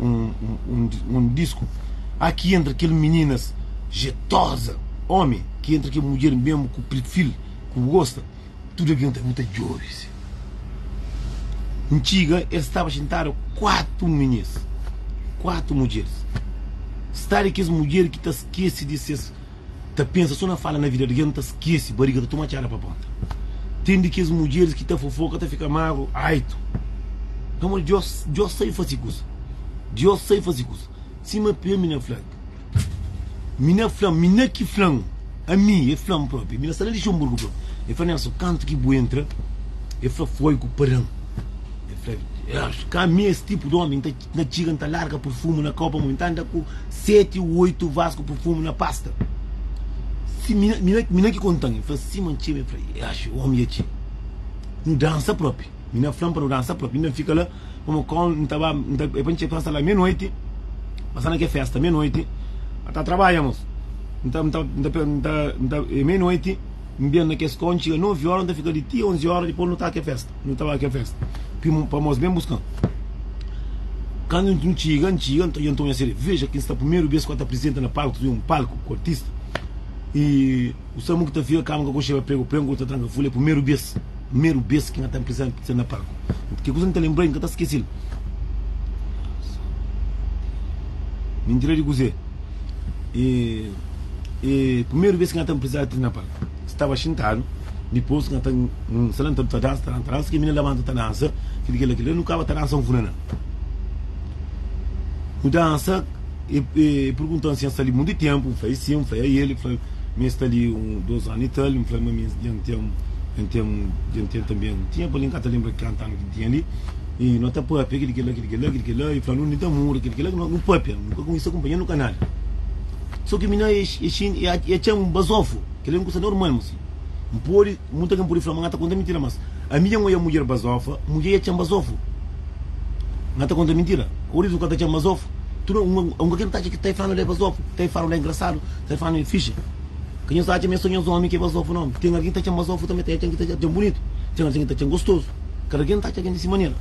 un disku, a ki entra kel mininas jetoza, omi ki entra kel mudjer mesmu ku perfil ku bu gosta, tudu algen ta bu ta djobe si. N txiga, el staba xintadu kuatu minis, kuatu mudjeris. Sta di kes mudjer ki ta skese di ses Ta pensa so na fala na vida di algen ta skese bariga ta toma txada pa ponta ten di kes mudjeris ki ta fofoka ta fika magru aitu pamodi Dios Dios sai fasi kusa Dios sai fasi kusa sima pia mina fla mina fla mina ki flan ami e flan propi mina sta la Lixemburgo propi e fla Nelson kantu ki bu entra e fla foi ku paran e fla ka mi es tipu di omi nta N ta txiga, N ta larga purfumu na kau pamodi N ta anda ku seti u oitu vas ku purfumu na pasta. Si mina, mina, mina ki konta-m, el fla sima N txeba, el fla, Iaxi, omi dja txiga. Nu dansa propi. Mina fla-m pa nu dansa propi. Inda N fika la, pamodi kau N ta ba, N ta, é pa N txiga pasa la meia-noiti, pasa na kel festa meia-noiti, N ta trabadja, mos. N ta, N ta, N ta, N ta, N ta, é meia-noiti. N ben na kes kau, N txiga 9 óra, N ta fika li ti 11 óra, dipôs nu ta kel festa, nu ta ba kel festa. Pi pa mos ben buskan. Kandu N txiga, N txiga, N ta dja N toma nha sereveja, ki N sta primeru bes ku ta aprizenta na palku, un palku ku artista. I u sabe ki ta fika kama ka konxeba pregu pregu ku ta tranka fulha, primeru bes, primeru bes ki N ta aprizenta na palku. Ki kuza N ta lenbra, N ka ta skese-l. Mintira di kuzê? E e primeru bes ki N ta nprizadu ti na palku, staba xintadu, dipôs N ta N sta la N ta ta dansa, ta dansa, ta dansa, ki minina labanta ta dansa, kili kila kila, nu kaba ta dansa un funana. Nu dansa, e e pergunta-m si N sta li munti ténpu, N fla e sin, N fla e el, e fla mi N sta li un dos anu i tal, N fla ma mi dja N ten dja N ten dja N ten tanbe, N tinha pa li N ka ta lenbra kantu anu ki N tinha li. I no ta papia kili kila kili kila kili kila i fla nu ni ta muda kili kila nu papia nu ka kumsa kumpanha nu ka nada so ki mina e xinti e atxa un bazofu kila é un kusa normal mo si N pode muita algen pode fla ma N ta konta mintira mas ami dja N oia mudjer bazofa mudjer i atxa-m bazofu N ta konta mintira oris bu ka ta atxa-m bazofu tudu un un algen ta atxa ki ta fla-nu la é bazofu ta fla-nu la é engrasadu ta fla-nu é fixe ka nhos atxa ma é so nhos omi ki é bazofu no ten algen ki ta atxa-m bazofu tanbe ten algen ki ta atxa-m bunitu ten algen ki ta atxa-m gostozu. Kada algen ta atxa algen di si manera.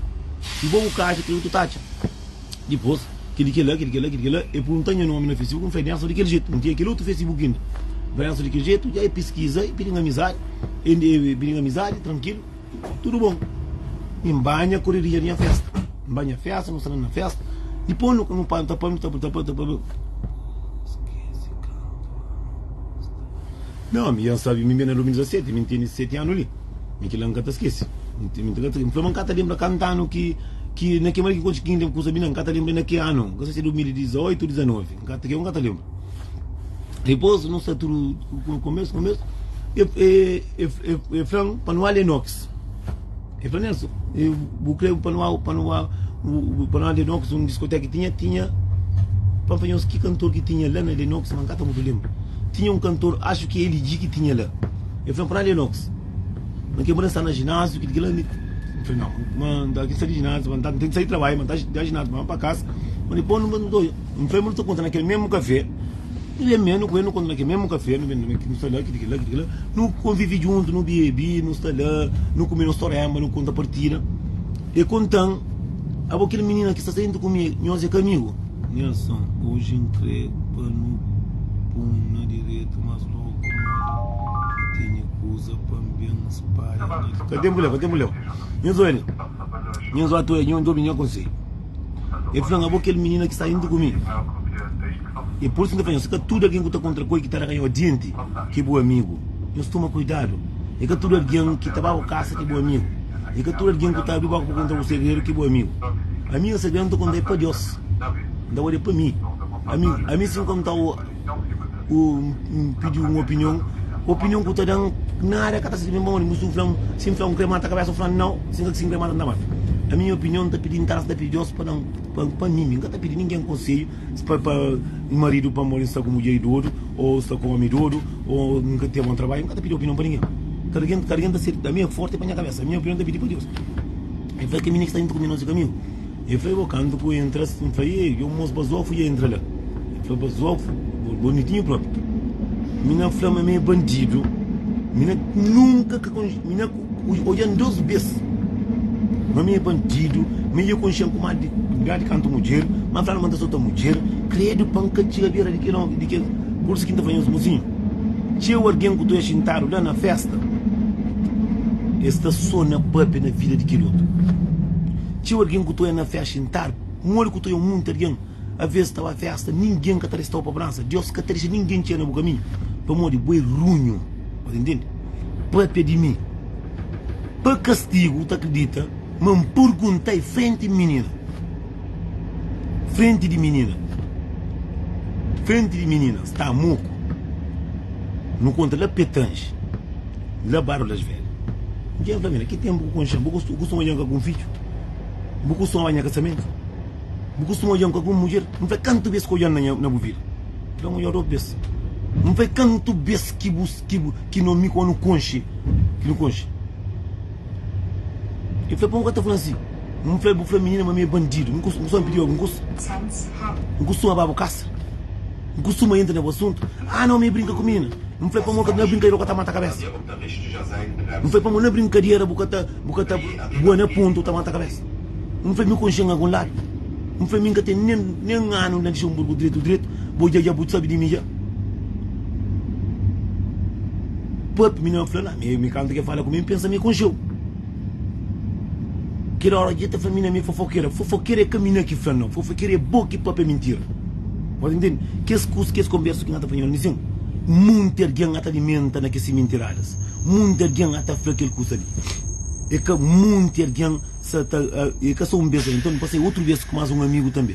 Si bo bu ka atxa, kel otu ta atxa. Dipôs, kel di kel-la, kel di kel-la, kel di kel-la, el pergunta-m nha nómi na Facebook, N fla, Nelson, di kel jetu. N tinha kel otu Facebook inda. N fla di ki jetu dja e piskiza e pidi-m amizadi e pidi-m amizadi trankilu tudu bon mi N banha koreria di nha festa N banha festa nu sta la na festa dipos nu nu ta pa nu ta pa ta pa Não, mi já sabe, mi ben na 2017, mi tene 7 anu li. Mi kila nka ta skese. Mi N fla ma nka ta lembra kantu anu ki ki na ki mara ki konxe ki N kusa bina, nka ta lembra na ki anu. Nka sa si 2018 ou 19. Nka ta nka ta lembra. Dipôs nu sta tudu konbersa konbersa e e e e fla-m pa nu al Enox. E fla Nelson, bu kre pa nu al pa nu al pa nu al Lenox, un diskoteka ki tinha tinha pa N fla nhos ki kantor ki tinha la na Lenox, ma N ka ta mutu lembra. Tinha un kantor, axu ki LG ki tinha la. E fla-m pa nu al Lenox. Ma ke manda sta na jináziu, ki kila mi N fla nau, ma N ta sai di jináziu, ma N ta N ten ki sai di trabadju, ma N ta da jináziu, ma N pa kasa. Ma dipôs nu nu N fla ma nu ta konta na kel mesmu kafé, nu ben mê nu ku el nu konta na kel mesmu kafé, nu ben nu sta la, ki di kila, ki di kila, nu konvivi djuntu, nu bebi, nu sta la, nu kume nos toremba, nu konta partida. E konta-m, abo kel minina ki sta sta dentru ku mi, nhos é ka amigu? Nelson, oji N kre pa nu pun na diretu mas logu modi N tene kuza pa N ben spadja na. Ka ten pulema, ka ten pulema. Nhos oja li, nhos atu e, nhos obi nha konsedju. El fla-m, Abo kel minina ki sta dentru ku mi. E pur isu N ta fla nhos, ka tudu algen ku ta kontra ku el ki ta raganha-u dianti ki é bu amigu. Nhos toma kuidadu. É ka tudu algen ki ta ba bu kasa ki é bu amigu. É ka tudu algen ku ta abri boka pa konta bu segredu ki é bu amigu. Ami nha segredu N ta konta-l pa Deus, N ta guarda-l pa mi. Ami, ami si N konta-u, N pidi-u un opinion, opinion ku ta da-m nada ka ta sirbi-m pamodi bu fla-m, si N fla-u N kre mata kabesa, bu fla-m nau, si N kre mata N ta mata. Ami nha opinion N ta pidi, N ta pidi Deus pa da-m, pa mi, mi N ka ta pidi ningen konsedju. Pa pa maridu pamodi N sta ku mudjer idodu ô N sta ku omi idodu ô N ka ten bon trabadju, N ka ta pidi opinion pa ningen. Kada algen, kada algen ta ser, ami é forti pa nha kabesa, minha opinion N ta pidi pa Deus. El fla, Kel minina ki sta djuntu ku mi nos é kaminhu. El fla, Bo kantu ku entra, N fla, Ei, un mos bazofu dja entra la. El fla, Bazofu? Bonitinhu propi. Minina fla ma mi é bandidu. Minina nunka ka konxe, minina Odja-m dos bês ma mi é bandidu, mi dja konxe-m ku más di idadi kantu mudjer, ma N fla-l ma N ta sota mudjer, kredu pa N ka txiga bera di kel ómi, di kel. Pur isu ki N ta fla nhos, mosinhu, txeu algen ku ta odja xintadu la na fésta, es sta sô na pâpia na vida di kel otu. Txeu algen ku ta odja na fésta xintadu, modi ku ta odja monti algen, Aves ta ba festa, ningen ka ta resta-u pa bransa. Deus ka ta dexa ningen txega na bu kaminhu, pamodi bo é runhu. Bu ta intende? Papia di mi pa kastigu, bu ta kridita ma N purgunta-i frenti minina, frenti di minina, frenti di minina sta moku. Nu konta la Petrange, la Bairro das Velhas. Dja N fla minina, ki tenpu ku konxe-m? Bu kustuma dja-m ka ku un fidju? Bu kustuma ba nha kasamentu? Bu kustuma odja-m ku algun mudjer? N fla, Kantu bês ki odja-m na nha, na bu vida? El fla, N odja-u dôs bês. N fla, Kantu bês ki bu, ki bu, ki no mi ku nu konxe, ki nu konxe? El fla, Pamodi bu ka ta fla-m si? N fla, Bu fla minina ma mi é bandidu. N kustuma pidi-u, N kustuma ba bu kasa? N kustuma entra na bu asuntu? Ah, nau, mi é brinka ku minina. N fla, Pamodi na brinkadera bu ka ta mata kabésa? N fla, Pamodi na brinkadera bu ka ta, bu ka ta bua na pontu bu ta mata kabésa? N fla mi konxe-m algun ladu? N fla mi N ka ten nen nen anu na Luxemburgu dretu dretu, bo dja dja bu sabe di mi dja. Pape mi na fla la, mi mi kantu ke fala ku mi N pensa mi konxe-u. Kel ora dja ta fla mi na mi fofokera, fofokera é ka mi na ki fla nau, fofokera é bo ki papia mintira. Bo ta intende? Kes kus, kes konbersu ki N ta fla nho li sin, munti algen ata alimenta na kes mintiradas, munti algen ata fla kel kusa li. É ka munti algen. Sa ta e ka so un bes la, nton N pasa utru bes ku mas un amigu tanbe.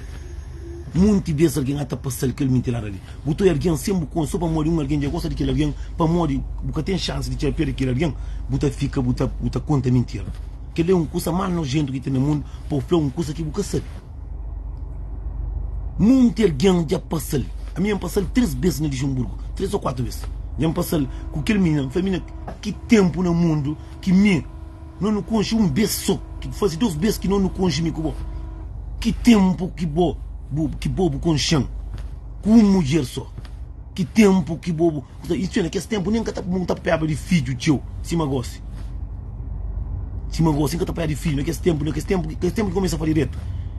Munti bes algen ata pasal kel mintirada li. Bu ta oia algen sen bu konxe so pamodi un algen dja gosta di kel algen, pamodi bu ka ten xansi di txia pé di kel algen, bu ta fika bu ta bu ta konta mintira. Kel-li é un kusa más nojentu ki ten na mundu, pa bu fla un kusa ki bu ka sabe. Munti algen dja pasal. Ami N pasal 3 bes na Luxemburgu, 3 o 4 bes. Dja N pasal ku kel minina, N fla minina ki tenpu na mundu ki mi. No nu konxe un bes so, ki faze dos bes ki no nu konxe mi ku bo. Ki tenpu ki bo bu ki bo bu konxe-m ku un mudjer so? Ki tenpu ki bo bu Istu é, na kes tenpu nen ka ta bu ta papiaba di fidju txeu sima gosi. Sima gosi, N ka ta papiaba di fidju na kes tenpu, na kes tenpu, kes tenpu ki kumesa fla diretu.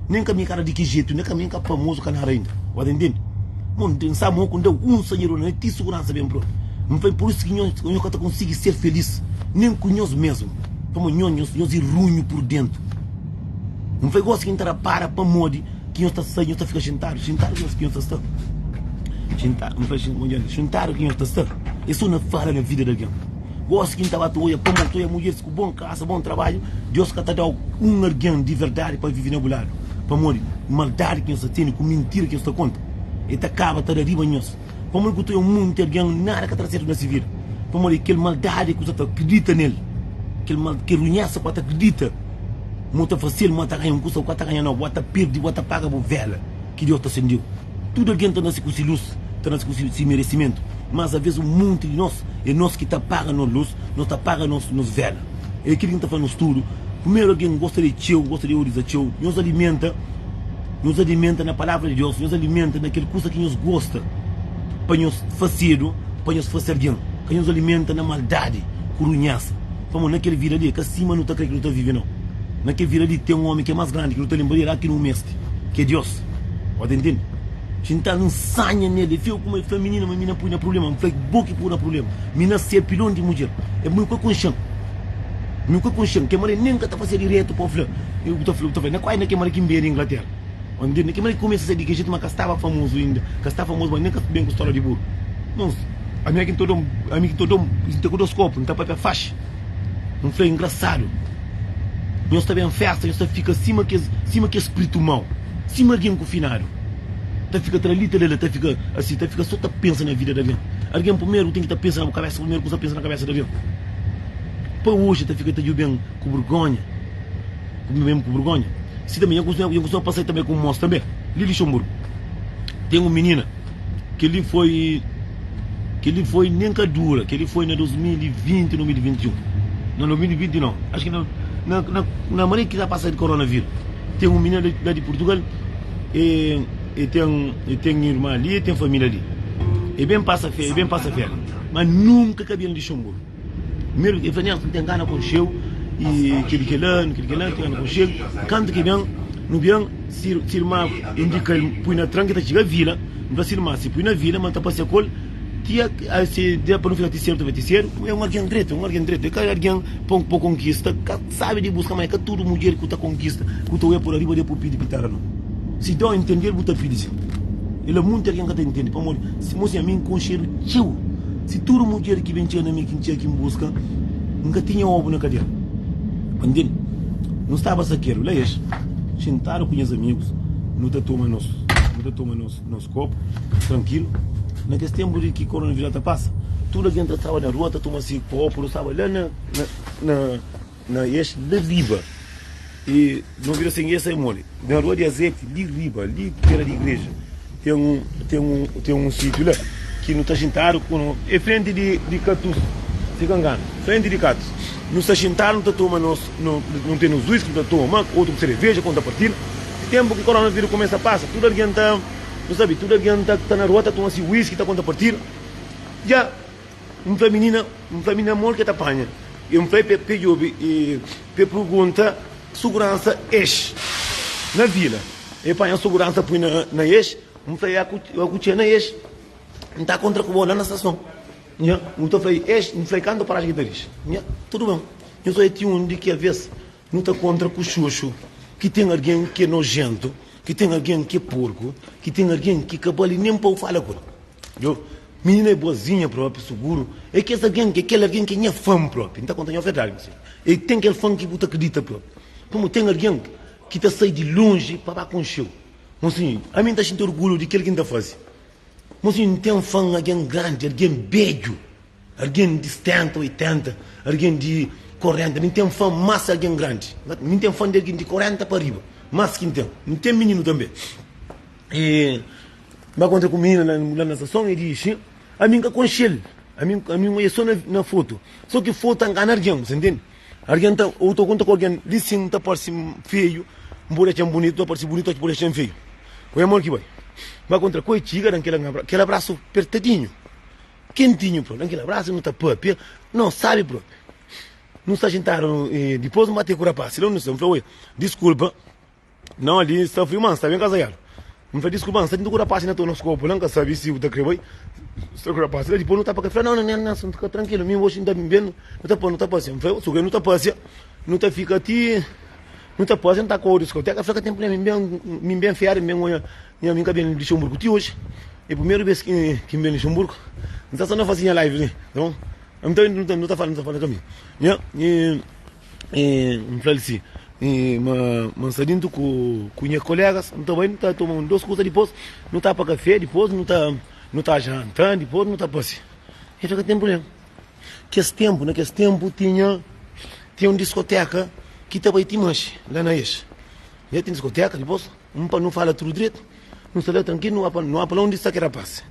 Nen ka mi ka era di ki jetu, nen ka mi ka famozu ka nada inda. Bu ta intende? Mon, N sa mo ku N da un sanhador na ti suguransa ben propi. N fla, pur isu ki nhos, nhos ka ta konsigi ser felís nen ku nhos mésmu, pamodi nhos, nhos, nhos é runhu pur déntu. N fla, gósi ki N ta rapara pamodi ki nhos ta sai, nhos ta fika xintadu, xintadu ki nhos, ki nhos ta sta. Xintadu, N fla, xintadu ki nhos ta sta, é sô na fala na vida di algen. Gósi ki N ta ba ta odja pamodi ta odja mudjeris ku bon kasa, bon trabadju, Deus ka ta da-u un algen di verdadi pa vive na bu ladu, pamodi maldadi ki nhos ta tene ku mintira ki nhos ta konta, el ta kaba ta da riba nhos. Pamodi ku ta odja un monti algen nada ka ta da sertu na se vida, pamodi kel maldadi ku sa ta kridita nel, kel mal, kel runhesa ku ta kridita ma bu ta fasil, ma ta ganha un kusa, bu ka ta ganha nau, bu ta pirdi, bu ta paga bu vela ki Deus ta sendiu. Tudu algen ta nase ku si lus, ta nase ku si meresimentu, mas aves un monti di nos é nos ki ta paga nos lus, nos ta paga nos nos vela. É kel ki N ta fla nos tudu, primeru algen gosta di txeu, gosta di odiza txeu, nhos alimenta, nhos alimenta na palavra di Deus, nhos alimenta na kel kusa ki nhos gosta pa nhos fasedu, pa nhos fase algen, ka nhos alimenta na maldadi ku runhesa, pamodi na kel vida li é ka sima nu ta kre ki nu ta vive nau, na kel vida li ten un omi ki é mas grandi ki nu ta lenbra di el, ki nu meste. Ki é Deus. Bo ta intende? Xintal N sanha nel. El fla kuma el fla minina ma mina pui na prublema. N fla bo ki pui na prublema. Mi na ser pilon di mudjer. E mi ka konxen. Mi ka konxen. Ke mare nen ka ta fase diretu pa fla. Bu ta fla, bu ta fla. Na kuai na ke mare ki N ben di Inglatera. Bo ntende? Na ke mare ki kumesa ser di ke jetu ma ka staba famozu inda. Ka sta famozu ma nen ka ben ku storia di buru. Nos, ami aki N ta dom, ami ki ta dom, N ta ku dos kopu, N ta papia faxi. N fla, Engrasadu, nhos ta ben festa, nhos ta fika sima kes, sima kes spritu mau, sima algen ku finadu, ta fika tra li, tra la, ta fika asi, ta fika so ta pensa na vida di algen. Algen primeru ten ki ta pensa na bu kabesa primeru ku sta pensa na kabesa di algen. Pa oji ta fika ta djuben ku burgonha, ku mesmu ku burgonha. Si tanbe, nha kustuma pasa tanbe ku un mos tanbe, li Luxemburgu, ten un minina. Kel-li foi Kel-li foi nen ka dura Kel-li foi na 2020, 2021 Na 2020 nau Acho ki na Na na na manera ki ta pasa di coronavírus Ten un minina la di Portugal E e ten e ten irma li e ten família li E ben pasa fe e ben pasa férias Ma nunka ka ben Luxemburgo Primeru el fla Nelson N ten gana konxe-u E kel-li kel-la kel-li kel-la N ten gana konxe-u Kantu ki ben nu ben Si irma indika-l pui na tran ki ta txiga vila, N fla si irma si pui na vila ma N ta pasia ku el ti a si da pa nu fika ti sedu ta bai ti sedu. É un algen dretu, é un algen dretu, é ka algen pa pa konkista, ka sabi di buska ma é ka tudu mudjer ku ta konkista ku ta oia por riba de bu pidi pitara no. Si dau intendel bu ta pidi si. El la munti algen ka ta intende pamodi si mosinha ami N konxedu txeu si tudu mudjer ki ben txiga na mi ki N txiga ki N buska N ka tinha obu na kadera. Pa ntende? Nu staba sakedu la es. Xintadu ku nhas amigus, nu ta toma nos, nu ta toma nos, nos kopu trankilu. Na kes tenpu di ki koronavirus ta pasa, tudu algen ta staba na rua ta toma si kopu, nu staba la na, na, na, na es la riba. I nu bira sen es sai moli. Na rua di azeti, li riba, li pera di igreja, ten un, ten un, ten un sitiu la ki nu ta xintadu ku no, e frenti di, di katus, si ka nganu, frenti di katus. Nu sta xintadu nu ta toma nos. Nu ten nos whisky nu ta toma, otu ku sereveja konta partida. Tempu ki koronavirus kumesa pasa, tudu algen ta, nu sabi, tudu algen ta ta na rua ta toma si whisky ta konta partida. Dja N fla minina, N fla minina modi ki el ta panha. I N fla pa e djobe i pa e pergunta suguransa ex na vila. E panha suguransa pui na na ex, N fla ya ku ya ku txê na ex, N ta kontra ku bo la na stason. Nha, nu ta fla ex, N fla kantu paraji ki ta dixi. Nha, tudu ben. Nhos odja ti undi ki alvês nu ta kontra ku xuxu, ki ten algen ki é nojentu, ki ten algen ki é porku, ki ten algen ki ka bali nen pa bu fala ku el. Djo, minina é boazinha propi, suguru, é kes algen, é kel algen ki é nha fan propi. N ta konta nhos verdadi, nhos. E ten kel fan ki bu ta kridita propi. Pamodi ten algen ki ta sai di lonji pa ba konxe-u. Mosinhu, ami N ta xinti orgulhu di kel ki N ta faze. Mosinhu, N ten fan algen grandi, algen bedju. Algen di 70, 80, algen di 40, mi ten fã más algen grandi. Mi ten fã di algen di 40 pa riba, más ki N ten. N ten mininu tanbe. E N ba kontra ku minina la na stason, e dixi, ami N ka konxe-l, ami ami N odja so na fotu. So ki fotu ta ngana algen, bu sa ntende? Algen ta, ou ta kontra ku algen li sin, ta parse feiu, N pode atxa-m bunitu, ta parse bunitu, pode atxa-m feiu. Ku nha amor ki bai. N ba kontra ku el, txiga, da-m kel abrasu pertadinhu. Kentinhu propi, na kel abrasu nu ta papia, no sabi propi. Nu sta xintadu e dipôs nu bate ku rapaz, si la nu sta, nu fla, oi, diskulpa, nau ali sta friu, ma N sta ben kazaiadu. N fla, Diskulpa, N sta tinta ku rapasi na tona skopu la, N ka sabe si bu ta kre bai. N sta ku rapasi la, dipôs nu ta pa ka. El fla, Nau, nau, Nelson, fika trankilu, mi oxi N ta ben, nu ta nu ta pasia. N fla, Su ke nu ta pasia, nu ta fika ti, nu ta pasia, nu ta kóre diskoteka. El fla, Ka ten prubléma, mi N ben, mi N ben féria, N ben odja nha, mi N ka ben Luxemburgu ti oxi. É primeru bês ki N ben Luxemburgu. N sta sa na fase nha live li, ta bon? N ta, nu ta fala, nu ta fala kaminhu. Nha, N fla-l si, ma N sta dintu ku nha kolegas, nu ta bai, nu ta toma un dos kusa, dipôs nu ta pa kafé, dipôs nu ta nu ta janta, dipôs nu ta pase. El fla ka ten prubléma. Kes ténpu, na kes ténpu tinha tinha un diskoteka ki ta bai ti manxe la na es. Dja ten diskoteka, dipôs N pa nu fala tudu dretu, nu sta la trankilu, nu ba nu ba pa la undi sta kel rapás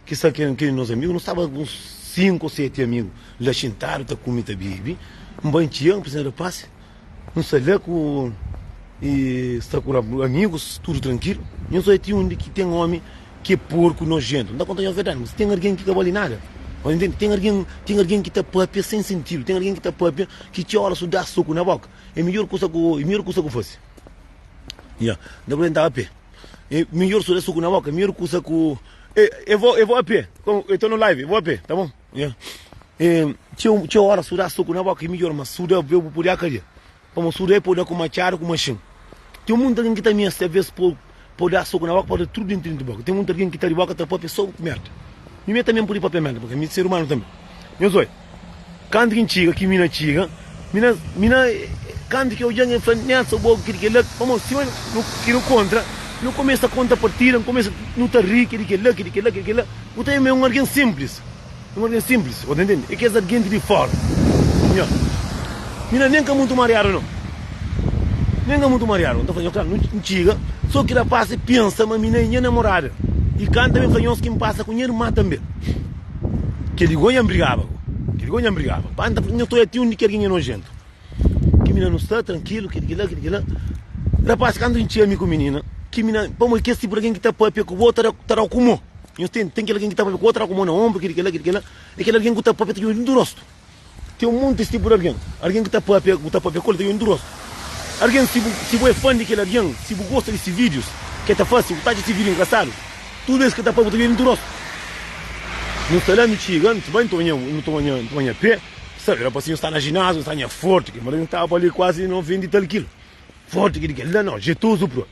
ki sta kel nos amigu, nu staba uns 5 ou 7 amigu la xintadu ta kume ta bebe, N bai N txiga N presienta rapás, nu sta la ku e sta ku amigus tudu trankilu, nhos odja ti undi ki ten omi ki é porku nojentu, N ta konta nhos verdadi, mas ten algen ki ka bali nada, ten algen ten algen ki ta papia sen sentidu, ten algen ki ta papia ki txeu ora su da soku na boka, é midjor kusa ku é midjor kusa ku fase. Nha, N ta apresentaba pé. E midjor su da suku na boka, midjor kusa ku e e vou e vou a pé. Como eu tô no live, vou a pé, tá bom? Nha. E txeu txeu ora su da suku na boka é midjor, mas su da bu pudi akadia. Pamo su da e pode da ku matxadu ku maxin. Ten munti algen ki ta meste aves po po da suku na boka, pode da tudu dentro di boka. Ten munti algen ki ta di boka ta papia so merda. Mi me tanbe N pudi papia merda, porque mi ser umanu tanbe. Nhos oi. Kantu ki N txiga, ki mina txiga, mina, mina, kantu ki odja-m, el fla, Nelson, bo ki di kel-la, pamodi sima nu, ki nu kontra, nu kumesa konta partida, nu kumesa, nu ta ri, ki di kel-la, ki di kel-la, ki di kel-la. Bu ta ben ma é un algen sinplis, un algen sinplis, bo ta ntende? É kes algen di fóra. Nha, mina nen ka mutu mariadu nau, nen ka mutu mariadu. N ta fla, nho, klaru, nu txiga, so ki rapás pensa ma mina é nha namorada. I kantu tanbe, el fla, nhos ki N pasa ku nha irma tanbe. Kel-li gó nha nbrigaba gó. Kel-li gó nha nbrigaba. Pa N ta fla, nha ta oja ti undi ki algen é nojentu. Ki minina nu sta trankilu, kel-li kel-la, kel-li kel-la. Rapaz, kantu N txega mi ku minina, ki minina, pamodi kes tipu di algen ki ta papia ku bo ta da ku mô. Nhos ten, ten kel algen ki ta papia ku bo ta da ku mô na onbru, kel-li kel-la, kel-li kel-la. É kel algen ku ta papia ta djobe dentru rostu. Ten un monti es tipu di algen. Algen ki ta papia, bu ta papia ku el, ta djobe dentru rostu. Algen, si bu, si bu é fan di kel algen, si bu gosta di si vídius ki el ta fase, bu ta atxa si vídiu engrasadu, tudu bes ki el ta papia bu ta djobe dentru rostu. Nu sta la, nu txiga, nu bai, nu toma nha, nu toma nha, nu toma nha pé, sabe, rapasinhu sta na jináziu, sta nha forti, ki mara nu staba li kuazi 90 i tal kilu. Forti ki di kel la, no, jetozu propi.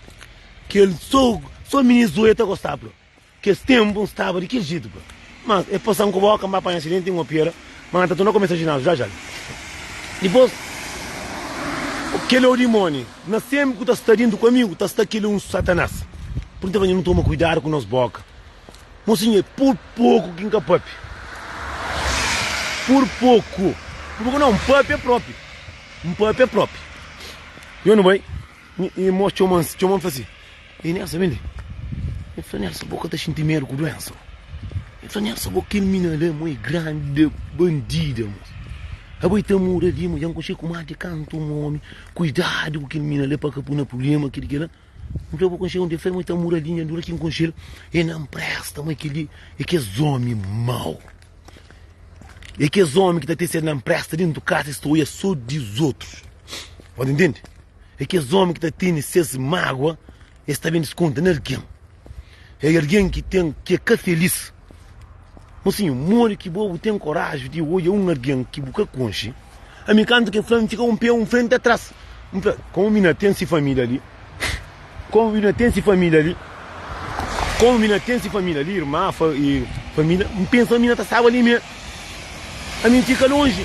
Kel so, so minis zoia ta gosta propi. Kes tenpu N staba di kel jetu pa. Mas e pasa-m ku boka, N ba panha asidenti, N opera, ma N ta torna kumesa jináziu já já. Dipôs, kel ô dimóni na senpri ku ta sta dintu ku amigu, ta sta kel un satanás. Pur N ta fla, Nhu nu toma kuidadu ku nos boka. Mosinhu, é pur poku ki N ka papia. Pur poku. Pur poku nau, N papia propi. N papia propi. Nhu nu bai. I mos txoma-m, txoma-m fla si, Ei Nelson, ben li. El fla, Nelson, bo ka ta xinti medu ku duensa? El fla, Nelson, bo kel mina la, mo é grandi bandida, mos. Abo i ta muda li, mo, dja N konxe ku mati kantu un omi. Kuidadu ku kel mina la pa ka pui na prubléma, kel kel la. N fla, bo konxe undi? El fla, mo i ta muda li, nha dura ki N konxe-l. E na npresta, mo é kel-li, é kes omi mau. É kes omi ki ta ten ses na npresta dentu kasa, es ta oia so di otus. Bo ta ntende? É kes ómi ki ta tene ses mágua, es ta ben diskonta na algen. É algen ki ten ki é ka felís. Mosinhu, modi ki bo bu ten koraji di odja un algen ki bu ka konxe? Ami kantu ki el fla-m, N fika un pé un frenti atras. N fla, Komu mi na ten si família li, komu mi na ten si família li, komu mi na ten si família li, irma i família, N pensa ma mi na ta staba li mé. Ami N fika lonji.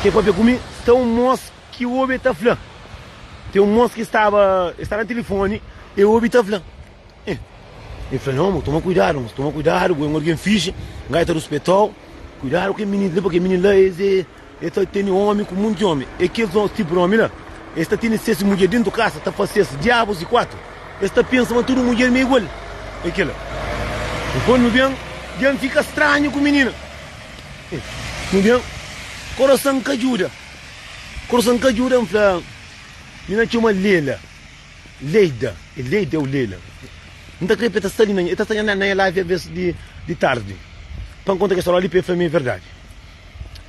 Ke papia ku mi, sta un mos Ki obi ta fla. Ten un mos ki staba, el staba na tilifoni, e obi ta fla. Eh, el fla, Não, mo, toma kuidadu, mos, toma kuidadu, bo é un algen fixi, ngai ta ruspetau, kuidadu ku kel mininu li, purki kel mininu la es é, el ta tene omi ku monti omi. E kes tipu di omi la, es ta tene ses mudjer dentu kasa, ta fase ses diabus di kuatu, es ta pensa ma tudu mudjer ma é igual. É kila. Dipôs nu ben, dja N fika stranhu ku minina. Eh, nu ben, korasan ka djuda. Koroson ka djuda N fla Mi na txoma Lela Leida É Leida ou Lela N ta kre pa e ta sta li na E ta sta na nha live aves di di tardi Pa N konta kes stória li pa e fla mi é verdadi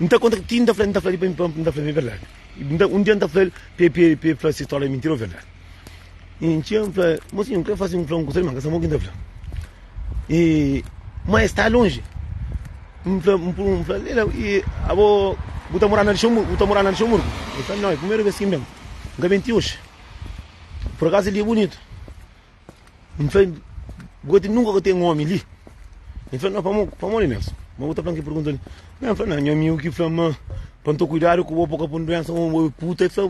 N ta konta ti N ta fla N ta fla li pa N ta fla mi é verdadi N ta un dia N ta fla-l pa e pa e fla si stória é mintira ou verdadi. I N txia, N fla, Mosinhu, N krê fase un fla un kusa li, ma N ka sabe mo ki N ta fla. I ma es sta lonji. N fla, N fla, Lela, i abo bu ta mora na Luxemburgu? Bu ta mora na Luxemburgu? El fla, Nau, é primeru bes ki N ben. N ka ben ti oxi. Por akazu el dia bunitu. N fla, Bu ka ten, nunka ka ten omi li? El fla, Nau, pamo, pamodi Nelson? Ma bu ta fla-m ki pergunta li? N fla, Nau, nha amigu ki fla-m ma pa N ta kuidadu ku bo pa ka pun duensa, bo é puta. El fla,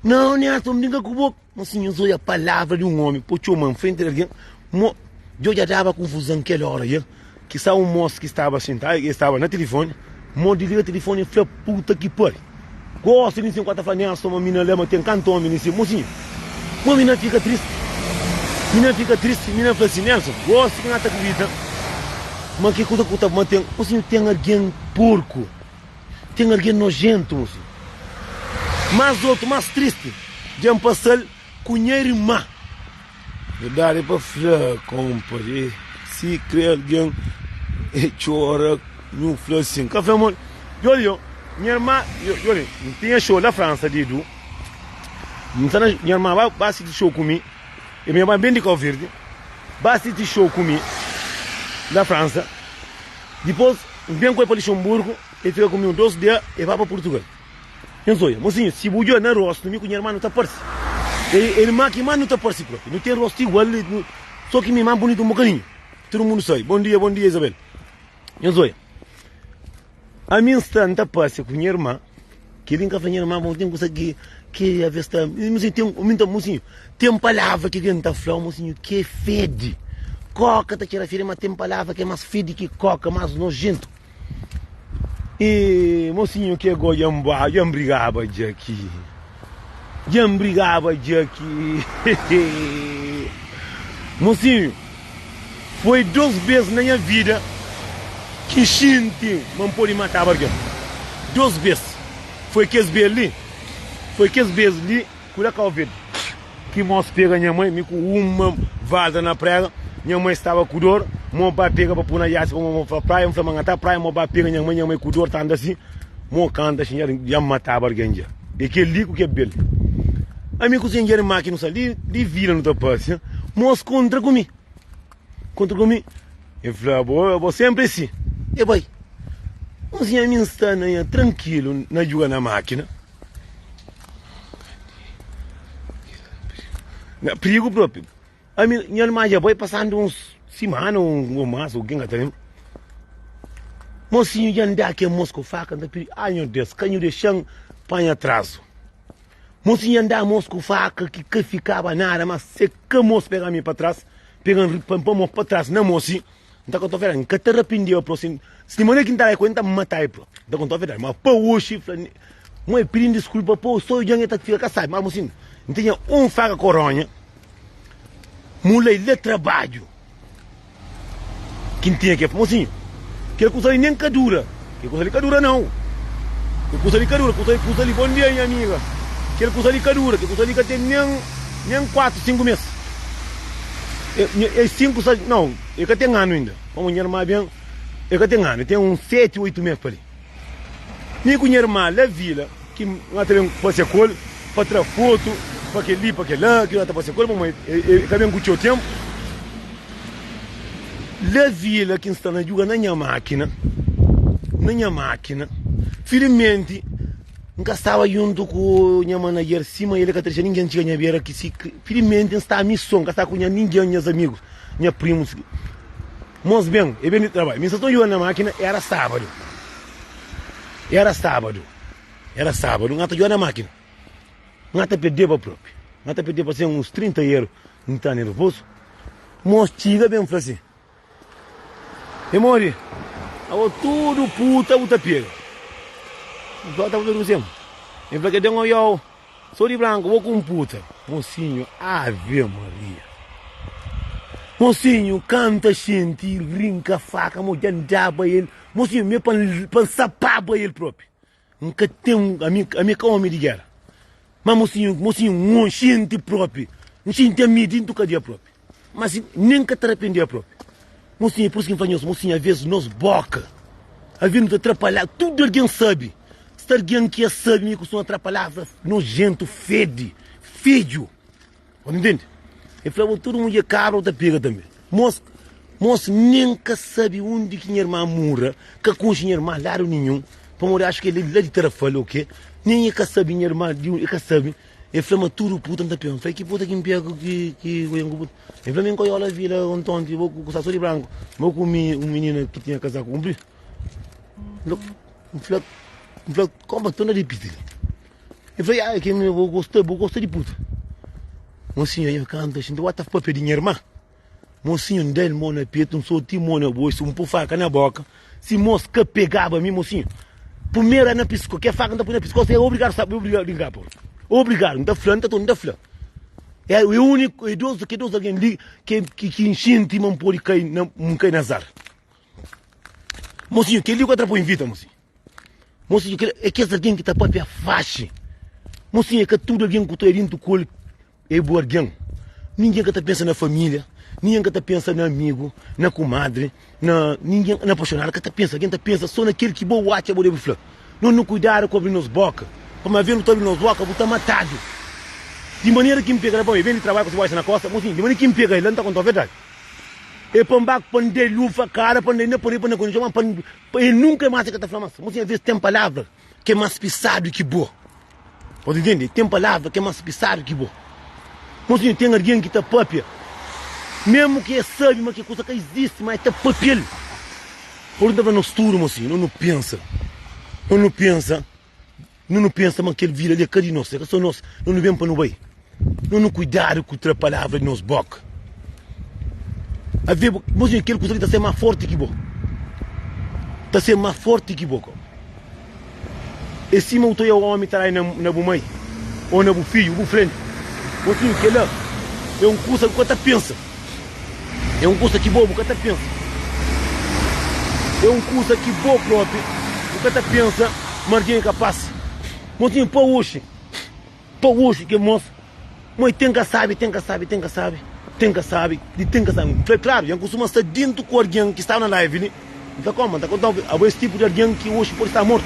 Nau, Nelson, N brinka ku bo. Mo si nhos oia palavra di un omi po txoma n frenti di algen, mo djo dja daba kunfuzan kel ora ya. Kisá un mos ki staba sintadu, el staba na tilifoni, mo diliga tilifoni el fla puta ki pari. Gosi di nsin ku ta fla Nelson ma mi na la ma ten kantu omi li nsin. Mosinhu, mo mi na fika tristi, mi na fika tristi, mi na fla si Nelson, gosi ki na ta kridita ma ki kusa ku ta ma ten, mosinhu ten algen porku. Ten algen nojentu, mosinhu. Más otu, más tristi, dja N pasa-l ku nha irma. Verdadi é pa fla, konpadi, si kre algen e txora, nhu fla sin. Ka fla modi. Djobe yo, nha irma, djobe, N tinha xou la Fransa di Edu, N sta na, nha irma ba, ba sisti xou ku mi, e nha irma ben di Kau Verdi, ba sisti xou ku mi la Fransa. Dipôs, N ben ku el pa Luxemburgu, el fika ku mi un dos dia, el ba pa Purtugal. Nhos odja, mosinhu, si bu odja na rostu, mi ku nha irma nu ta parse. É irma ki más nu ta parse propi. Nu ten rostu igual, sô ki mi é más bunitu un bokadinhu. Tudu mundu sabe. Bon dia, bon dia Isabel. Nhos odja, ami N sta, N ta parse ku nha irma. Kel-li N ka fla nha irma, ma ten kusa ki ki aves ta. Mosinhu, ten, mi ta, mosinhu, ten palavra ki algen ta fla-u, mosinhu, ki é fedi. Koka ta txera fedi, ma ten palavra ki é más fedi ki koka, más nojentu. E mosinhu ki ago dja N ba, dja N brigaba dja ki, dja N brigaba dja ki. Mosinhu. Foi dos bês na nha vida ki N xinti ma N pode mataba algen. Dos bês. Foi kes bês li, foi kes bês li ku la Kau Verdi ki mos pega nha mãe, mi ku uma valda na prega, nha mãe staba ku dor, mo ba pega pa pô na iasi pa mo pa praia, N fla ma N ka ta praia, mo ba pega nha mãe, nha mãe ku dor ta anda si, mo kanta xinha dja N mataba algen dja. É kel li ku kel bês li. Ami ku sen dja má ki nu sta li di vila nu ta pâpia, mos kontra ku mi. Kontra ku mi. E fla, bo, bo senpri é si. E bai. Un zinha mi N sta na nha trankilu na djuga na mákina. Na prigu propi. Ami, nha irma dja bai pasandu uns simana ou más, ou ken ka ta lenbra. Mosinhu dja nda ke mos ku faka, N ta pidi, ai nho Deus, ka nhu dexa-m panha atrazu. Mosinhu dja nda mos ku faka ki ka fikaba nada, mas se ka mos pega mi pa tras, pega-m pa mos pa tras na mosi, N ta konta-u verdadi, N ka ta rapendeba prosi, si manera ki N ta da ku el, N ta mata-l propi. N ta konta-u verdadi, ma pa oxi, fla, Mãe, pidi-m diskulpa pa oxi, so dja N ta fika ka sabi, mas mosinhu, N tinha un faka koronha, Mulai la trabadju ki N tinha ke fla, mosinhu, kel kusa li nen ka dura, kel kusa li ka dura nau, kel kusa li ka dura, kusa li, kusa li, bon dia nha amiga, kel kusa li ka dura, kel kusa li ka ten nen, nen 4, 5 mes, e, e 5, 6, nau, e ka ten anu inda, pamodi nha irma ben, e ka ten anu, e ten uns 7, 8 mes pa li. Mi ku nha irma la vila ki N ta ben pasia ku el pa tra fotu pa kel-li pa kel-la ki N ta pasia ku el pamodi el ka ben ku txeu ténpu. La vila ki N sta na djuga na nha mákina, na nha mákina, filimenti N ka staba djuntu ku nha manajer sima el ka ta dexa ningen txiga nha bera ki si filimenti N sta mi so N ka sta ku nha ningen nhas amigus nha primus. Mos ben, e ben di trabadju. Mi sta ta djuda na makina, era sabadu. Era sabadu. Era sabadu, N ta djuda na makina. N ta perdeba propi. N ta perdeba sen uns 30 eru. N ta nervozu. Mos txiga ben fla si, E modi? Abo tudu puta bu ta pega. N fla, ta fla ku E fla ke ten oiau. Sou di branku bo ku un puta. Mosinhu ave maria. Mosinhu kanta xinti rinka faka mo dja ndaba el. Mosinhu mi pa pa nsapaba el propi. N ka ten ami ami ka omi di gera. Ma mosinhu mosinhu n xinti propi. N xinti ami dintu kadia propi. Ma si nen ka ta rapendia propi. Mosinha, pur isu ki N fla nhos, mosinha, aves nos boka, aves nu ta tra palavra, tudu algen sabe, sta algen ki es sabe mi kustuma tra palavra nojentu, fedi, fedju, bu ta ntende? El fla bo tudu mudjer kabra bu ta pega tanbe. Mos, mos nen ka sabe undi ki nha irma mura, ka konxe nha irma ladu ninhun, pamodi axu ki el é la di Tarafal o ke, nen e ka sabe nha irma di undi, e ka sabe. El fla ma tudu puta N ta pega. N fla, ki puta ki N pega ki ki ku ku puta? El fla mi N koiola vila ontonti bo ku saso di branku, bo ku mi un minina ki tinha kazaku kunpridu. N fla, N fla, konpa torna ripiti li. El fla, ya, ke mi bo gosta, bo gosta di puta. Mosinhu, el kanta xinti, what ta papia di nha irma? Mosinhu, N da-l mo na petu, N soti mo na bolsu, N pui faka na boka. Si mos ka pegaba mi, mosinhu, primeru é na pisko, ke faka N ta pui na piskosu, é obrigadu sabe, obrigadu rinka pa. Obrigadu, N ta fla, N ta torna, N ta fla. É é uniku, é dos, ke dos algen li ke ki N xinti ma N pode kai na, N kai na azar. Mosinhu, kel-li ku ka ta poi nvita, mosinhu. Mosinhu, kel é kes algen ki ta papia faxi. Mosinhu, é ka tudu algen ku ta dintu ku el é bu algen. Ningen ka ta pensa na família, ningen ka ta pensa na amigu, na kumadri, na ningen, na apaxonadu ka ta pensa. Algen ta pensa so na kel ki bo atxa bo debe fla. Nos nu kuidadu ku abri nos boka, pamodi aves nu ta abri nos boka bu ta matadu. Di manera ki N pega la pa mi, ben di trabadju ku si boxa na kosta, mosinhu, di manera ki N pega el la N ta kontau verdadi. É pa N ba pa N da lufa kara pa N da na paredi pa N da konxe ma pa N pa el nunka mas el ka ta fla mas. Mosinhu aves ten palavra ki é mas pisadu ki bo. Bo ta intende? Ten palavra ki é mas pisadu ki bo. Mosinhu ten algen ki ta papia mesmu ki el sabe ma ki kusa ka izisti ma el ta papia-l. Por N ta fla nos tudu mosinhu no nu pensa no nu pensa. Nu nu pensa ma kel vida li é ka di nos, é ka sô nos. Nu nu ben pa nu bai. Nu nu kuidadu ku tra palavra di nos boka. Ave, bo kel kuza li ta ser más forti ki bo. Ta ser más forti ki bo. É sima bu ta oia omi ta rai na, na bu mai ô na bu fidju, bu frenti. Bo sinhu, kel-la é un kuza ki bu ka ta pensa. É un kusa ki bo bu ka ta pensa. É un kusa ki bo propi bu ka ta pensa ma algen é kapas. Mosinhu, pa oxi, pa oxi ke mos, mo e ten ka sabi, ten ka sabi, ten ka sabi, ten ka sabi, di ten ka sabi. N fla, klaru, dja N kustuma sta dintu ku algen ki staba na live li. N fla, koma, N ta kontau, abo es tipu di algen ki oxi pode sta mortu.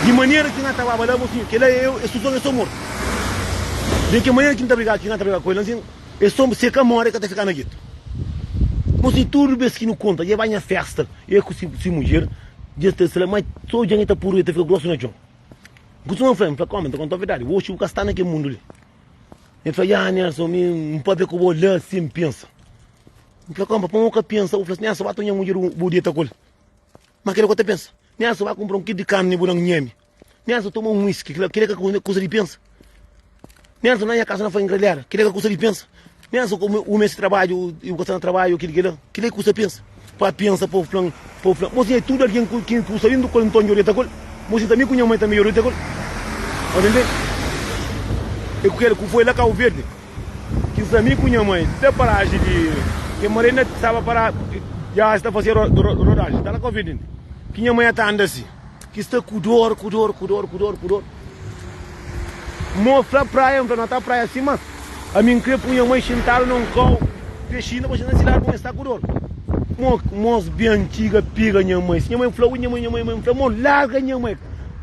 Di manera ki N ta baba la, mosinhu, kela é, é suson, é so mortu. Di ke manera ki N ta briga, ki N ta briga ku el, ansin, É so se ka more ka ta fika na getu. Mo si tudu bes ki nu konta dja bai nha festa e ku si mudjer dja sta sla ma so dja ta puru ta fika grosu na txon. N kustuma fla, N fla koma N ta kontau verdadi oxi bu ka sta na kel mundu li. El fla ya Nelson mi N papia ku bo la sin pensa. N fla koma pamo ka pensa bu fla si Nelson ba ta nha mudjer bu deta ku el. Ma kila ku ta pensa Nelson ba kumpra un kil di karni bu dan nhemi. Nelson toma un whisky, kila ka kusa di pensa. Nelson na nha kasa na fai ngralhada, kila ka kusa di pensa. Nelson ku u meste trabadju, u ka sta na trabadju, kila kila, kila é kusa pensa. Pa pensa, pa flan, pa flan. Mosinha é tudu algen ku ki ku sta dintu kol nton djoreta kol. Mosinha ta mi ku nha mai tambe djoreta kol. Ba ta ntende? É ku kel ku foi la Cabo Verde ki sta mi ku nha mai da paraji di ke maré na staba para dja sta fazia rodaji, ta la Cabo Verde ki nha mai ta anda si. Ki sta ku dor, ku dor, ku dor, ku dor, ku dor. Mo fla praia, N fla no ta praia si mas ami N kre punha mai xintadu na un kau pexina pa xinta na si ladu pamodi sta ku dor. Mo mos ben txiga piga nha mai si nha mai fla ui nha mai nha mai N fla mo larga nha mai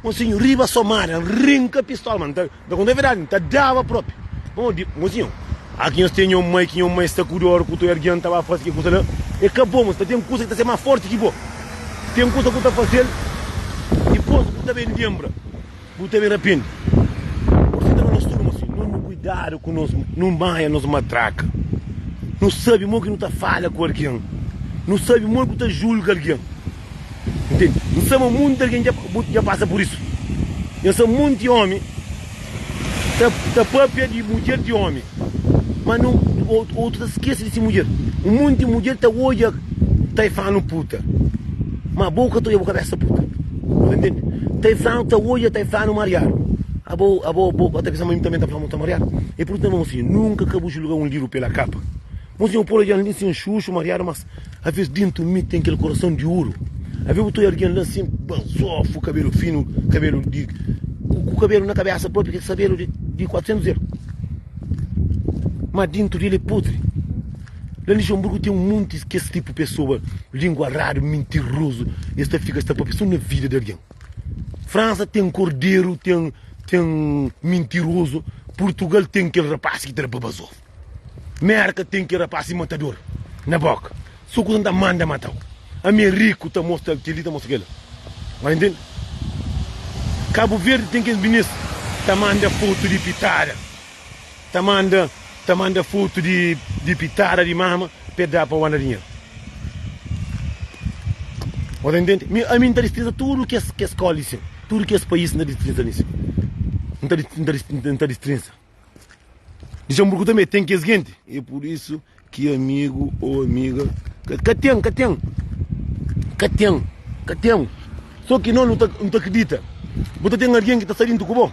Mosinhu riba somada N rinka pistola ma N ta Ta konta verdadi, N ta daba propi. Pamodi, mozinhu, a ki nhos ten nho mai, ki nho mai sta ku dor, ku toi algen ta ba fase ki kusa la, é ka bo, mos. Ta ten kusa ki ta ser más forti ki bo. Ten kusa ku ta fasel, dipos bu ta ben lenbra, bu ta ben rapende. Pur isu, N ta fla nos tudu, mosinhu, no nu kuidadu ku nos, nu manha nos matraka. Nu sabe mo ki nu ta fala ku algen, nu sabe mo ki bu ta julga algen. Ntende? N sa ma munti algen dja dja pasa pur isu. Nha sa munti omi ta ta papia di mudjer di omi, ma nu otu ta skese di si mudjer. Un munti mudjer ta odja Taifanu puta, ma bo ka ta odja bu kabesa puta. Bu ta ntende? Taifanu ta odja Taifanu mariadu. Abo abo bo ka ta pensa ma mi tanbe ta fla ma bu ta mariadu? E pur isu ta fla mosinhu, nunka ka bu julga un livru pela kapa. Mosinhu pode odja-m li sin xuxu mariadu, mas Aves dintu mi ten kel korason di uru Aves bu ta oja algen la sin bazofu kabelu finu kabelu di ku kabelu na kabesa propi kel kabelu di 400 eru ma dintu di el é podri la Luxemburgo ten munti kes tipu pesoa lingua radu mintirozu es ta fika es ta papia so na vida di algen Fransa ten korderu ten ten mintirozu Purtugal ten kel rapaz ki ta da pa bazofu. Merka ten ki rapasi matador na boka. So kusa nta manda matau. Ami é riku ta mostra keli ta mostra kela. Ba intende? Cabo Verde ten kes minis ta manda foto di pitada. Ta manda ta manda foto di di pitada di mama pa e da pa manda dinheru. Bo ta intende? Mi ami nta distrinsa tudu kes kes skola li sin. Tudu kes pais nta distrinsa nisu. Nta nta nta distrinsa. Luxemburgo tanbe ten kes genti. E pur isu ki amigu o amiga ka ten, ka ten, ka ten, ka ten. So ki no nu ta nu ta kridita. Bu ta ten algen ki ta sta dintu ku bo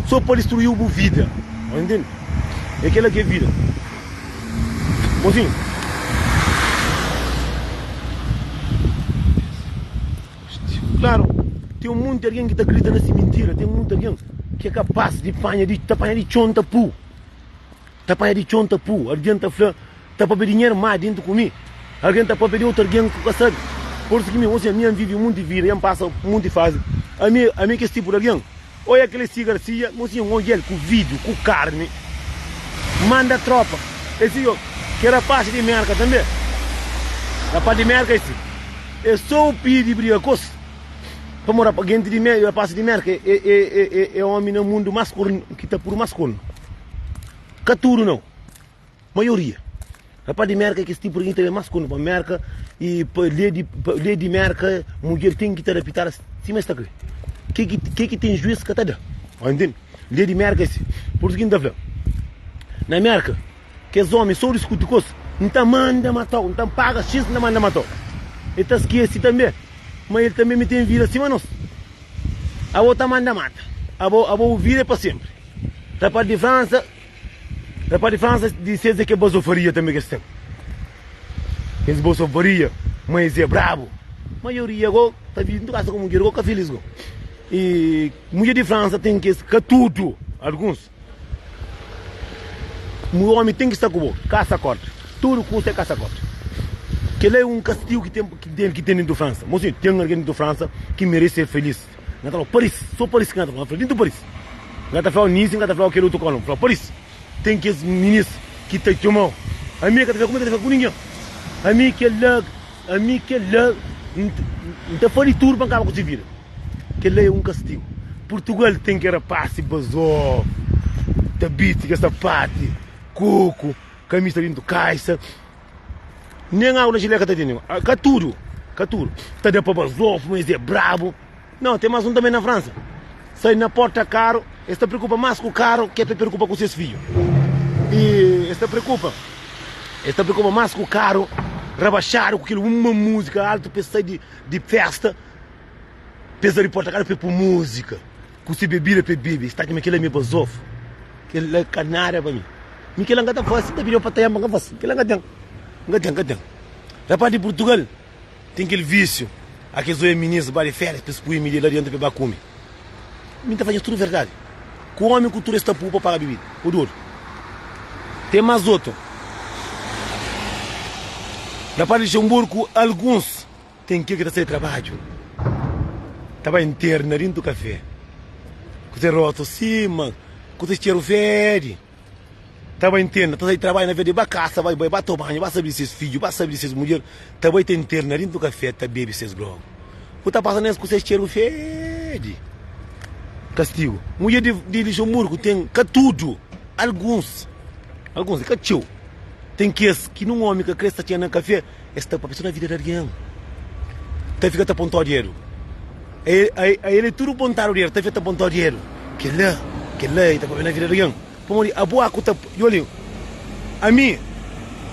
so pa distruiu bu vida. Bu ntende? É kela ki é vida. Mosinhu. Klaru, ten monti algen ki ta kridita na se mintira, ten monti algen ki é kapás di panha di, ta panha di txon ta pu, ta panha di txon ta pu. Algen ta fla, ta papia di nha irma dentu ku mi, algen ta papia di otu algen ki ka sabe. Pur isu ki mi, osi ami, N vivi monti vida, N pasa monti fazi, ami, ami é kes tipu di algen. Oia Cleci Garcia, mosinhu N odja-l ku vidju, ku karni, manda tropa. Esi yo ke rapaz di Merka tanbe. Rapaz di Merka esi e so pidi briga kos. Pamo rapa genti di Merka, rapaz di Merka e e e e omi na mundu mas kornu, ki ta pudu mas kornu. Ka tudu nau. Maioria. Rapaz di Merka é kes tipu di ta mas konu pa Merka e pa lei di pa lei di Merka mudjer ten ki ta da pitada sima es ta kre. Ke ki ke ki ten juiz ka ta da. Ó intende? Lei di Merka é si. Pur isu ki N ta fla, na Merka kes omi so diskuti kos, N ta manda matau, N ta paga xis N ta manda matau. El ta skese tanbe ma el tanbe mi ten vida sima nos. Abo ta manda mata. Abo abo bu vida é pa senpri. Rapaz di Fransa. Rapaz di Fransa di ses é ke bazofaria tanbe kes ten. Kes bazofaria ma es é brabu. Maioria go ta vivi ntu kasa ku mudjer go ka filis go. E mudjer di Fransa ten kes ka tudu, alguns. Mu omi ten ki sta ku bo, kasa korta. Tudu kusa é kasa korta. Kela é un kastigu ki ten ki ten ki ten dentu Fransa. Mosinhu, ten algen dentu Fransa ki merese ser felis. N ka ta fla Paris, so Paris ki N ka ta fla, N ta fla dentu Paris. N ka ta fla-u Nice, N ka ta fla-u kel otu kónua, N fla-u Paris. Ten kes minis ki ta txoma-u. Ami ka ta fla ku mi, ka ta fla ku ningen. Ami kel-la, ami kel-la, N ta fla di tudu pa N kaba ku se vida. Kel-la é un kastigu. Purtugal ten ke rapasi bazó, ta bisti kes sapati, kuku, kamisa dentu kaixa. Nen agu na jilé ka ta tene. Ka tudu, ka tudu. Ta da pa bazó, ma es é brabu. Nau, ten mas un tanbe na Fransa. Sai na porta karu, es ta preokupa mas ku karu ke ta preokupa ku ses fidju. I es ta preokupa, es ta preokupa mas ku karu rabaxadu ku kel uma musika altu pa es sai di di festa, pa es sai di porta karu pa es pui musika ku se bebida pa es bebe. Es ta atxa ma kel-la mi é bazofu, kel-la ka nada pa mi. Mi kel-la N ka ta fase, N ta pidi-u pa tempu, N ka fase, kel-la N ka ten, N ka ten, N ka ten. Rapaz di Purtugal. Ten kel vísiu a kes oia minis ba di férias pa es pui mi di la dianti pa e ba kume. Mi ta fla nhos tudu verdadi. Ku omi ku tudu es ta pui pa paga bibida. Ô dodu. Ten mas otu. Na parti di Luxemburgu alguns ten kel ki ta sai trabadju ta bai nterna dintu kafé ku se rostu sima ku se txeru fedi. Ta bai nterna, ta sai trabadju na vez di ba kasa, bai bai ba toma banhu, ba sabe di ses fidju, ba sabe di ses mudjer, ta bai ta nterna dintu kafé ta bebe ses grogu. Bu ta pasa nes ku ses txeru fedi. Kastigu. Mudjer di di Luxemburgu ten, ka tudu, alguns, alguns, ka txeu, ten kes ki nun omi ka kre sta txega na kafé, es ta papia so na vida di algen. Ta fika ta pontau dedu. A el é tudu pontadu dedu, ta fika ta pontau dedu. Kel-la, kel-la, e ta papia na vida di algen. Pamodi abo aku ta Djoli, ami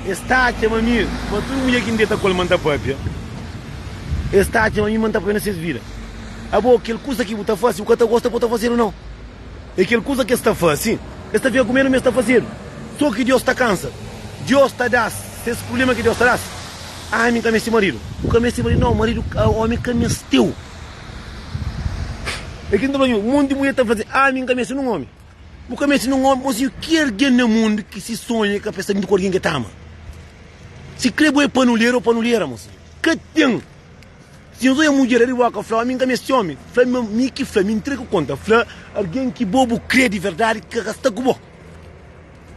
Es ta atxa ma mi Ma tudu mudjer ki N deta ku el ma N ta papia Es ta atxa ma mi ma N ta papia na ses vida Abo kel kuza ki bu ta fase bu ka ta gosta pa bu ta fazedu nau E kel kuza ki es ta fase es ta fika ku medu ma es ta fazedu So ki Deus ta kansa Deus ta da-s ses prubléma ki Deus ta da-s Ami N ka meste maridu Bu ka meste maridu nau Maridu omi ka meste-u É ki N ta fla nhu Monti mudjer ta fla si Ami N ka meste nun omi. Bu ka meste nun omi, mosinhu, ki algen na mundu ki si sonha i ka pensa juntu ku algen ki ta ama? Si kre bo é panuleru ô panulera, mosinhu, ka ten. Si nhos oja mudjer la di boka fla, Ami N ka meste omi, fla ma mi ki fla, mi N tra ku konta, fla algen ki bo bu kre di verdadi ki ka sta ku bo.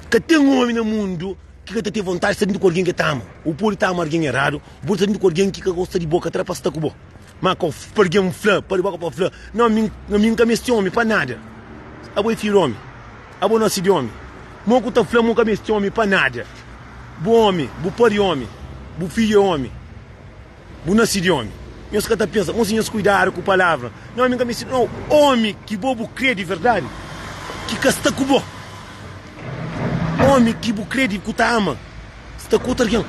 Ka ten omi na mundu ki ka ta ten vontadi di sta djuntu ku algen ki el ta ama. Bu pode ta ama algen eradu, bu pode sta djuntu ku algen ki ka gosta di bo, ka ta da pa sta ku bo. Má ka pa algen fla, pa di boka pa fla, Nau, ami, ami N ka meste omi pa nada. Abo é fidju di omi, abo nase di omi. Mo ku ta fla ma bu ka meste omi pa nada? Bu omi, bu pari omi, bu fidju é omi. Bu nasi di omi. Nhos ka ta pensa, Mosi, nhos kuidadu ku palavra. Nha omi ka meste. Nau, omi ki bo bu kre di verdadi, ki ka sta ku bo. Omi ki bu kre di ku ta ama, sta ku otu algen,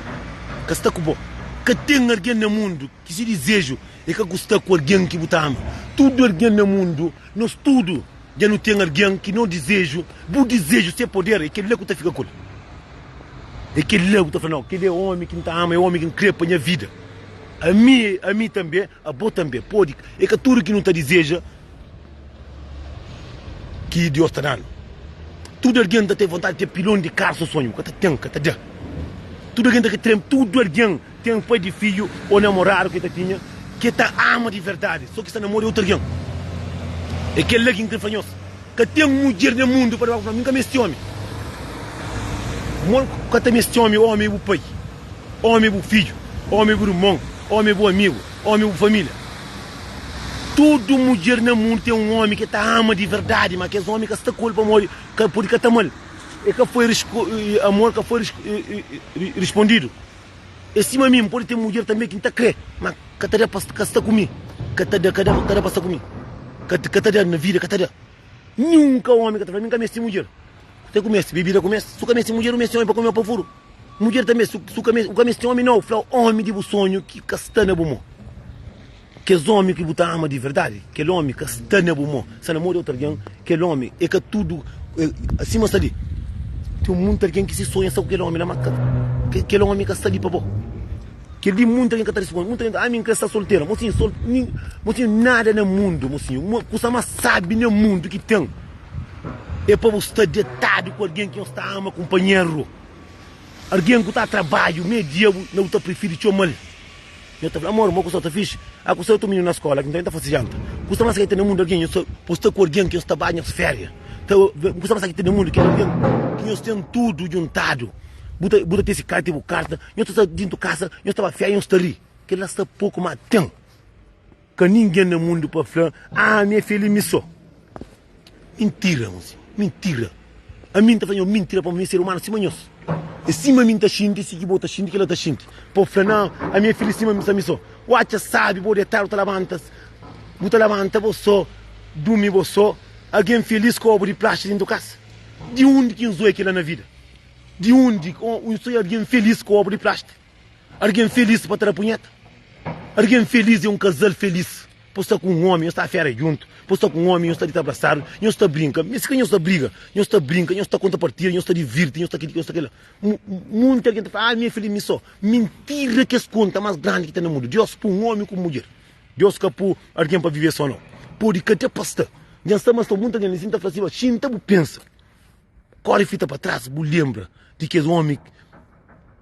ka sta ku bo. Ka ten algen na mundu ki si dizeju é ka ku sta ku algen ki bu ta ama. Tudu algen na mundu, nos tudu dja nu ten algen ki no dizeju, bu dizeju se poder, é kel-la ku ta fika ku el. É kel-la bu ta fla, Nau, kel-li é ómi ki N ta ama, é ómi ki N krê pa nha vida. Ami, ami tanbê, abo tanbê. Pode, é ka tudu ki nu ta dizeja ki Deus ta da-nu. Tudu algen ta ten vontadi di ten pilon di karu so sonhu, ka ta ten, ka ta da. Tudu algen ta krê, tudu algen ten pai di fidju ô namoradu ki ta tinha, ki ta ama di verdadi, so ki sta namora di otu algen. É kel-la ki N krê fla nhos. Ka ten mudjer na mundu pa da-bu fla, Mi N ka meste omi. Mor ka ta meste omi, omi é bu pai, omi é bu fidju, omi é bu irmon, omi é bu amigu, omi é bu família. Tudu mudjer na mundu ten un omi ki ta ama di verdadi, ma kes omi ka sta ku el pamodi ka pode ka ta ama-l. E ka foi amor ka foi rispondidu. É sima mi, N pode ten mudjer tanbê ki N ta krê, má ka ta da pa ka sta ku mi. Ka ta da, ka da, ka da pa sta ku mi. Ka, ka ta da na vida, ka ta da. Nunka ómi ka ta fla, mi N ka meste mudjer. Kuzê ku meste? Bebida ku meste? Si bu ka meste mudjer, bu meste ómi pa kume-u pa furu. Mudjer tanbê, si bu ka meste, bu ka meste ómi nau. Fla ómi di bu sonhu ki ka sta na bu mô. Kes ómi ki bu ta ama di verdadi, kel ómi ka sta na bu mô, sta na mô di otu algen. Kel ómi é ka tudu sima sta li. Ten monti algen ki si sonha sta ku kel ómi la, má kel ómi ka sta li pa bo. Kel-li monti algen ka ta responde. Monti algen ta fla, Ami N krê sta soltera. Mosinhu, sol, mosinhu, nada na mundu, mosinhu, kusa más sábi na mundu ki ten é pa bu sta detadu ku algen ki nhos ta ama, kunpanheru, algen ku ta trabadju meiu dia, bu ta prifiri txoma-l. Nho ta fla, Amor, mo ku sta ta fixi? A ku sta otu mininu na skola, ki nton el ta fase janta. Ku sta mas ki ten na mundu algen nho sta bu sta ku algen ki nho sta ba nhos feria. Ta ku sta mas ki ten na mundu ki algen ki nhos ten tudu djuntadu. Bu ta bu ta tisi karta i bu karta, nho ta sta dintu kasa, nho sta ba feria, nho sta ri. Kila sta poku ma ten. Ka ningen na mundu pa fla, Ah, mi é felis mi so. Mintira, mosinhu, mintira. Ami N ta fla nho mintira pamodi mi é ser umanu sima nhos. É sima mi N ta xinti, si ki bo ta xinti, kila ta xinti. Pa bu fla, Nau, ami é felis sima mi sta mi so. Bu atxa sabi, bo detadu ta labanta, bu ta labanta bo so, durmi bo so. Algen felis ku obu di plástiku dentu kasa? Di undi ki N zoia kila na vida? Di undi N zoia algen felis ku obu di plástiku? Algen felis pa tra punheta? Algen felis é un kazal felis. Pa sta ku un omi, nhos ta fera djuntu. Pa sta ku un omi, nhos ta dita abrasadu, nhos ta brinka. Mes ka nhos ta briga, nhos ta brinka, nhos ta konta partida, nhos ta divirti, nhos ta keli, nhos ta kela. Munti algen ta fla, ah, mi é felis mi so. Mintira kes konta mas grandi ki ten na mundu. Deus pu un omi ku un mudjer. Deus ka pu algen pa vive so, nau. Podi ka da pa sta. Dja sta ma sta munti algen li sin ta fla si, xinta bu pensa. Kore fita pa tras, bu lenbra di kes omi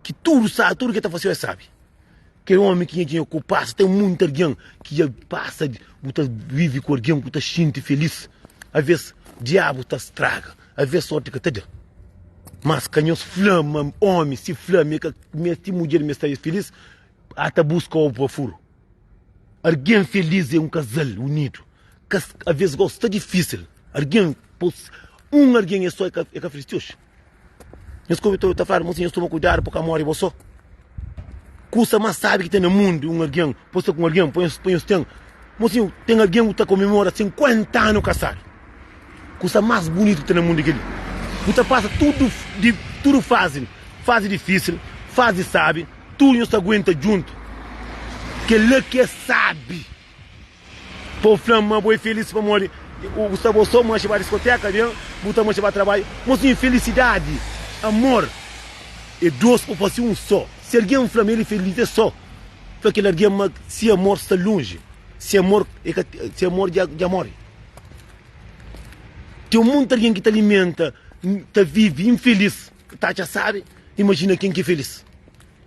ki tudu sabi, tudu ke ta fase es sabi. Kel omi ki nha ku pasa, ten munti algen ki dja pasa, bu ta vivi ku algen ku ta xinti felis. Aves diabu ta straga, aves sorti ka ta da. Mas ka nhos fla ma omi si fla ma e ka mesti mudjer ma e sta felis, a ta buska obu pa furu. Algen felis é un kazal unidu. Ka aves gosi sta difisil. Algen un algen é so é ka felis ti oxi. Nhos ka obi ta fladu ma si nhos toma kuidadu pa ka móre bo sô. Kusa más sábi ki ten na mundu un algen pa sta ku un algen pa nhos ten. Mosinhu, ten algen ku ta komemora 50 anu kasadu. Kusa más bunitu ki ten na mundu é kel-li. Bu ta pasa tudu di tudu fazi, fazi difísil, fazi sábi, tudu nhos ta aguenta djuntu. Kel-la ki é sábi. Pa bu fla-m ma bo é felis pamodi bu sta bo so, manxe ba diskoteka, ben bu ta manxe ba trabadju. Mosinhu, felisidadi, amor é dos pa fase un so. Si algen fla ma el é felis é so, fla kel algen ma si amor sta lonji, si amor é ka, si amor dja dja more. Ten monti algen ki ta alimenta, ta vive infelis, ta atxa sabi, imajina ken ki é felis.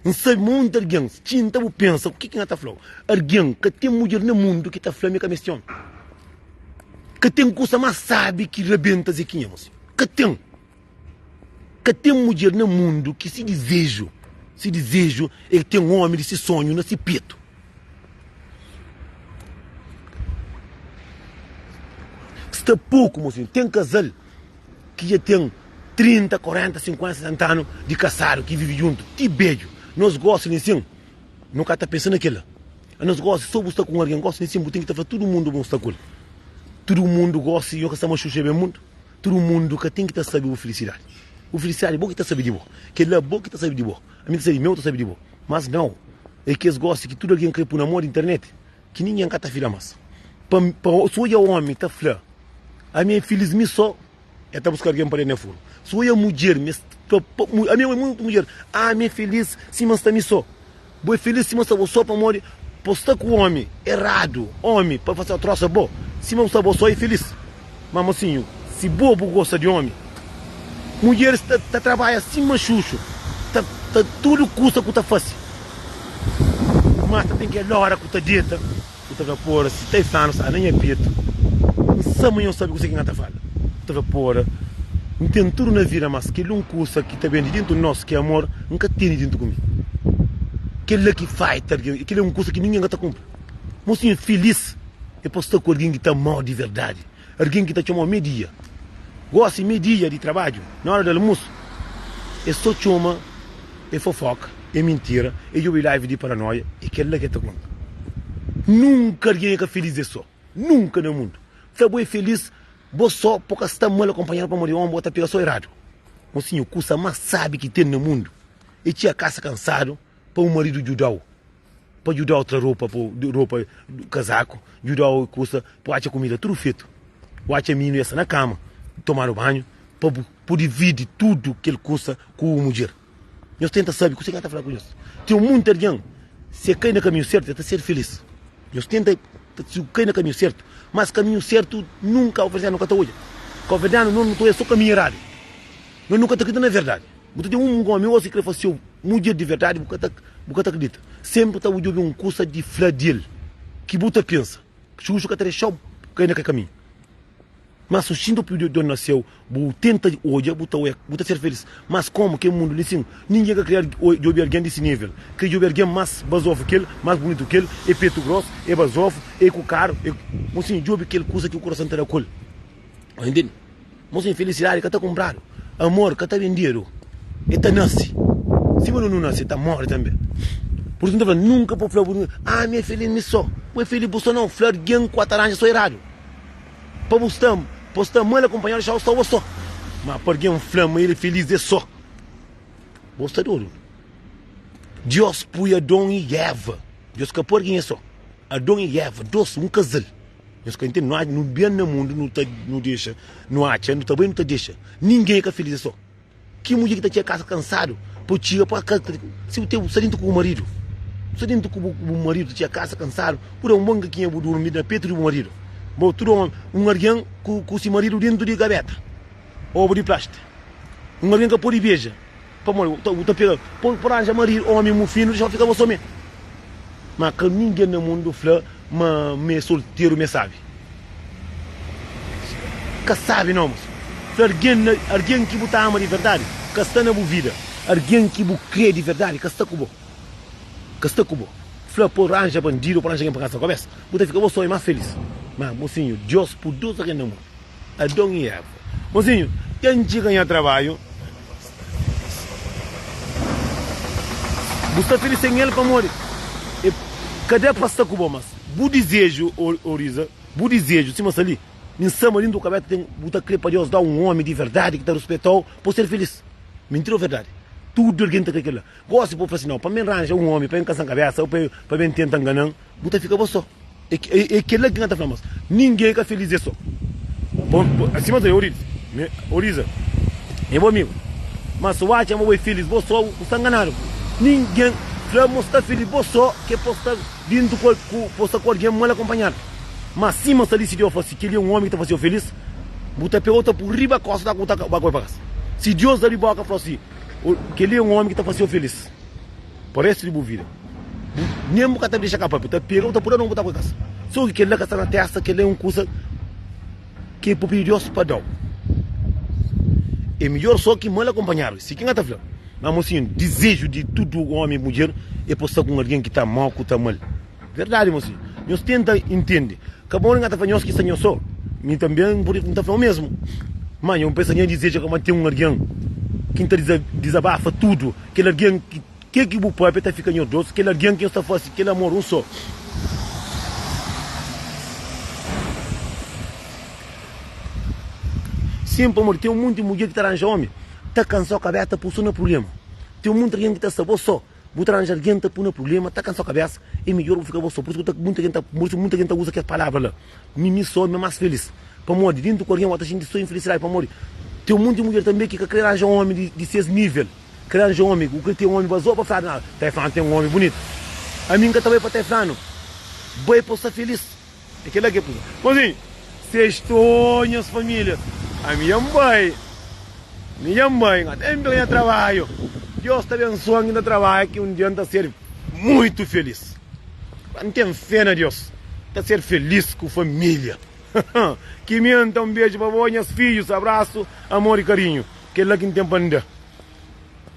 N sabe ma monti algen xinta bu pensa ku ki ki N ta fla-u. Algen ka ten mudjer na mundu ki ta fla ma e ka meste omi. Ka ten kusa más sabi ki rabenta Zekinha, mosi. Ka ten. Ka ten mudjer na mundu ki si dizeju, si dizeju é ten omi di si sonhu na si petu. Sta poku, mosinhu. Ten kazal ki dja ten 30, 40, 50, 60 anu di kasadu ki vive djuntu ti bedju. Nos gosi li nsin, no ka ta pensa na kila. Anos gosi so bu sta ku un algen gosi li nsin, bu ten ki ta fla tudu mundu ma bu sta ku el. Tudu mundu gosi, yo ka sta ma xuxa ben mundu. Tudu mundu ka ten ki ta sabe bu filisidadi. Bu filisidadi bo ki ta sabe di bo. Kel-la bo ki ta sabe di bo. Ami ta sabe di meu, ta sabe di bo. Mas nau, é kes gosi ki tudu algen krê pui na mô di internet ki ningen ka ta fila mas. Pa, pa si odja omi ta fla, Ami é filis mi so, el ta buska algen pa da na furu. Si odja mudjer, mi pa, pa, ami é muitu mudjer, Ami é filis sima N sta mi so. Bo é filis sima sta bo so pamodi bo sta ku omi eradu, omi pa fase trosa bo, sima bu sta bo so é filis. Ma mosinhu, si bo bu gosta di omi, mudjeris ta ta trabadja sima xuxu, ta ta tudu kusa ku ta fase, ma ta ten kel ora ku ta deta. Bu ta fla, Pora, si ta flanu sta na nha petu, N sa ma nhos sabe kuzê ki N ta fala. Bu ta fla, Pora, N ten tudu na vida, mas kel un kusa ki ta ben di dentu nos, ki é amor, N ka tene dentu ku mi. Kel-la ki faita algen, kel-la é un kusa ki ningen ka ta kunpri. Mosinhu filis é pa sta ku algen ki ta ama-u di verdadi. Algen ki ta txoma-u me-dia. Gósi me-dia di trabadju, na óra di almusu, é sô txoma, é fofoka, é mintira, é djobe live di paranoia, é kel-la ki el ta konta. Nunka algen é ka filís es sô. Nunka na mundu. Fla bo é filís bo sô po ka sta mal akonpanhadu pamodi ómi bo ta pega sô eradu. Mosinhu, kusa más sábi ki ten na mundu é txia kasa kansadu pa un maridu djuda-u. Pa djudau tra ropa po ropa kazaku djudau kusa pa atxa kumida tudu fetu bu atxa mininu ya sta na kama tomadu banhu pa bu pudi dividi tudu kel kusa ku bu mudjer nhos tenta sabi kuse ki N ta fla ku nhos ten munti algen si e kai na kaminhu sertu e ta ser filis nhos tenta si bu kai na kaminhu sertu mas kaminhu sertu nunka kabuverdianu ka ta odja kabuverdianu nos nu ta odja so kaminhu eradu nos nu ka ta kridita na verdadi. Bu ta ten un omi osi ki kre fase-u mudjer di verdadi, bu ka ta bu ka ta kridita. Senpri ta bu djobe un kusa di fla di el ki bu ta pensa. Xuxu ka ta dexa-u kai na kel kaminhu. Má si bu xinti opi di na séu, bu tenta odja, bu ta oia, bu ta ser felis. Mas komu ki é mundu li sin, ningen ka kre djobe algen di si nível. Kre djobe algen más bazofu ki el, más bunitu ki el, é petu gros, é bazofu, é ku karu, é. Mosinhu, djobe kel kusa ki bu kurason ta da ku el. Ntende? Mos infelisidadi ka ta kunpradu, amor ka ta bendedu, e ta nase. Sima nu nase, e ta móre tanbe. Pur isu N ta fla, nunka pa bu fla bu ah mi é felis mi so. Bu é felis bu so nau, fla algen ku ta ranja so eradu. Pa bu sta, pa bu sta mal akonpanhadu, xa bu sta bo so. Ma pa algen fla ma el é felis el so, bo sta dodu. Dios pui Adon i Eva, Dios ka pui algen el so. Adon i Eva, dos, un kazal. Nhos ka intende, nu ben na mundu nu ta nu dexa, nu atxa, nu ta bai nu ta dexa. Ninguém é ka feliz é só. Ki mudjer ki ta txiga kasa kansadu pa txiga pa ka si bu ten bu sta dentu ku bu maridu, bu sta dentu ku bu bu maridu ta txiga kasa kansadu, bu da un bon kakinha bu durmi na petu di bu maridu. Bo tudu omi, un algen ku ku si maridu dentu di gabeta, obu di plastik. Un algen ka podi beja. Pamodi bu ta, bu ta pega, pon por ranja maridu, omi mufinu, dexa-u fika bo so me. Ma ka ningen na mundu fla ma mi é solteru, mi é sabi. Ka sabi nau, mosu. Fla algen na, algen ki bu ta ama di verdadi ka sta na bu vida. Algen ki bu kre di verdadi ka sta ku bo. Ka sta ku bo. Fla por ranja bandidu, por ranja algen pa kansa kabesa, bu ta fika bo so i más felis. Ma, mosinhu, Dios pui dos algen na mundu. Adon i Eva. Mosinhu, dja N txiga nha trabadju. Bu sta filis sen el pamodi e ka da pa sta ku bo. Mas bu dizeju, Oriza, bu dizeju sima sta li, mi N sa ma dintu bu kabesa ten, bu ta kre pa Deus da-u un omi di verdadi ki ta ruspeta-u pa bu ser filis. Mintira o verdadi? Tudu algen ta kre kel-la. Gosi bu fla si, Nau, pa mi N ranja un omi pa N kasa-m kabesa o pa ben tenta ngana-m, bu ta fika bo so. É kel-la ki N ta fla mas ningen ka felis é so sima ta Oriza é bo amigu mas si bu atxa ma bo é felis bo so bu sta nganadu ningen fla ma bu sta felis bo so ke po sta dintu ku po sta ku algen mal akonpanhadu mas sima sta li si Deus fla si kel-li é un omi ki ta fase-u felis bu ta pega-u ta pui riba kosta ta ku ba pa kasa si Deus abri boka fla si kel-li é un omi ki ta fase-u felis. Pa restu di bu vida bu nen bu ka ta dexa ka papia, bu ta pega bu ta pura na un bu ta poi kasa. So ki kel-la ka sta na testa, kel-la é un kusa ki bu pidi Deus pa da-u. É midjor só ki mal akonpanhadu. Si ki N ka ta fla. Ma mosinhu, dizeju di tudu omi i mudjer é pa sta ku un algen ki ta ama-u, ku ta ama-l. Verdadi, mosinhu. Nhos tenta intende. Ka bon N ka ta fla nhos ki sta nhos só. Mi tanbe N pode N ta fla omésmu. Má nho pensa nha dizeju é ka ma ten un algen ki N ta dizabafa tudu. Kel algen ki Ke ki bu papia ta fika nhos dos, kel algen ki nhos ta fase kel amor un so. Sin, pamodi ten munti mudjer ki ta ranja omi, ta kansau kabesa, ta pui so na prublema. Ten munti algen ki ta sta bo so, bu ta ranja algen ta pui na prublema, ta kansau kabesa, e midjor bu fika bo so. Pur isu ku munti algen ta, pur isu munti algen ta uza kes palavra la, mi mi so, mi mas felis. Pamodi dintu ku algen bu ta xinti so infelisidadi, pamodi ten munti mudjer tanbe ki ka kre ranja omi di ses nivel. Kre ranja omi, bu kre ten omi bazou pa fladu nada. Ta e fla-m ten omi bunitu. Ami N ka ta bai pa ta e fla-nu bai pa bu sta felis. É kela ki é kuza. Mozinhu, sextou nhas familia. Ami dja N bai. Mi dja N bai. N ka ten pega nha trabadju. Deus ta abensoa-m ki N ta trabadja ki un dia N ta ser muitu felis. N ten fé na Deus. N ta ser felis ku familia. Ki mi N ta un beju pa bo, nhas fidjus. Abrasu, amor i karinhu. Kela ki N ten pa N da.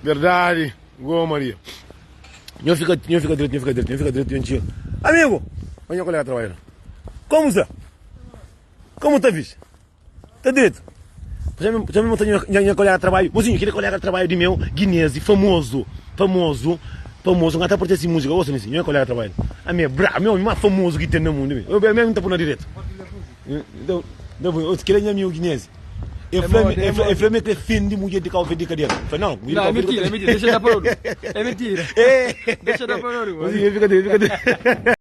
Verdadi, go Maria. Nho fika, nho fika dretu, nho fika dretu, nho fika dretu, nho txiga. Amigo, mas nho kolega trabalha la. Como sta? Como ta fixe? Ta dretu? Já me, já me mostra nho, nho, nho kolega trabalho. Mozinho, aquele kolega trabalho de meu, guinese, famoso, famoso, famoso. Nga ta porta esse música, ouça nesse, nho kolega trabalho. A me, bra, meu, mais famoso que tem no mundo. Eu mesmo tá por na direto. Então, então, aquele é meu amigo guinese. E fla-m, e fla, e fla-m e kre fendi mudjer di Kau Verde di kadera. Fla, não, mudjer di Não, é Kau Verde mentira, é mentira. Deixa dar para ouro. É mentira. É. Deixa dar para ouro. Mas, fica, fica, fica.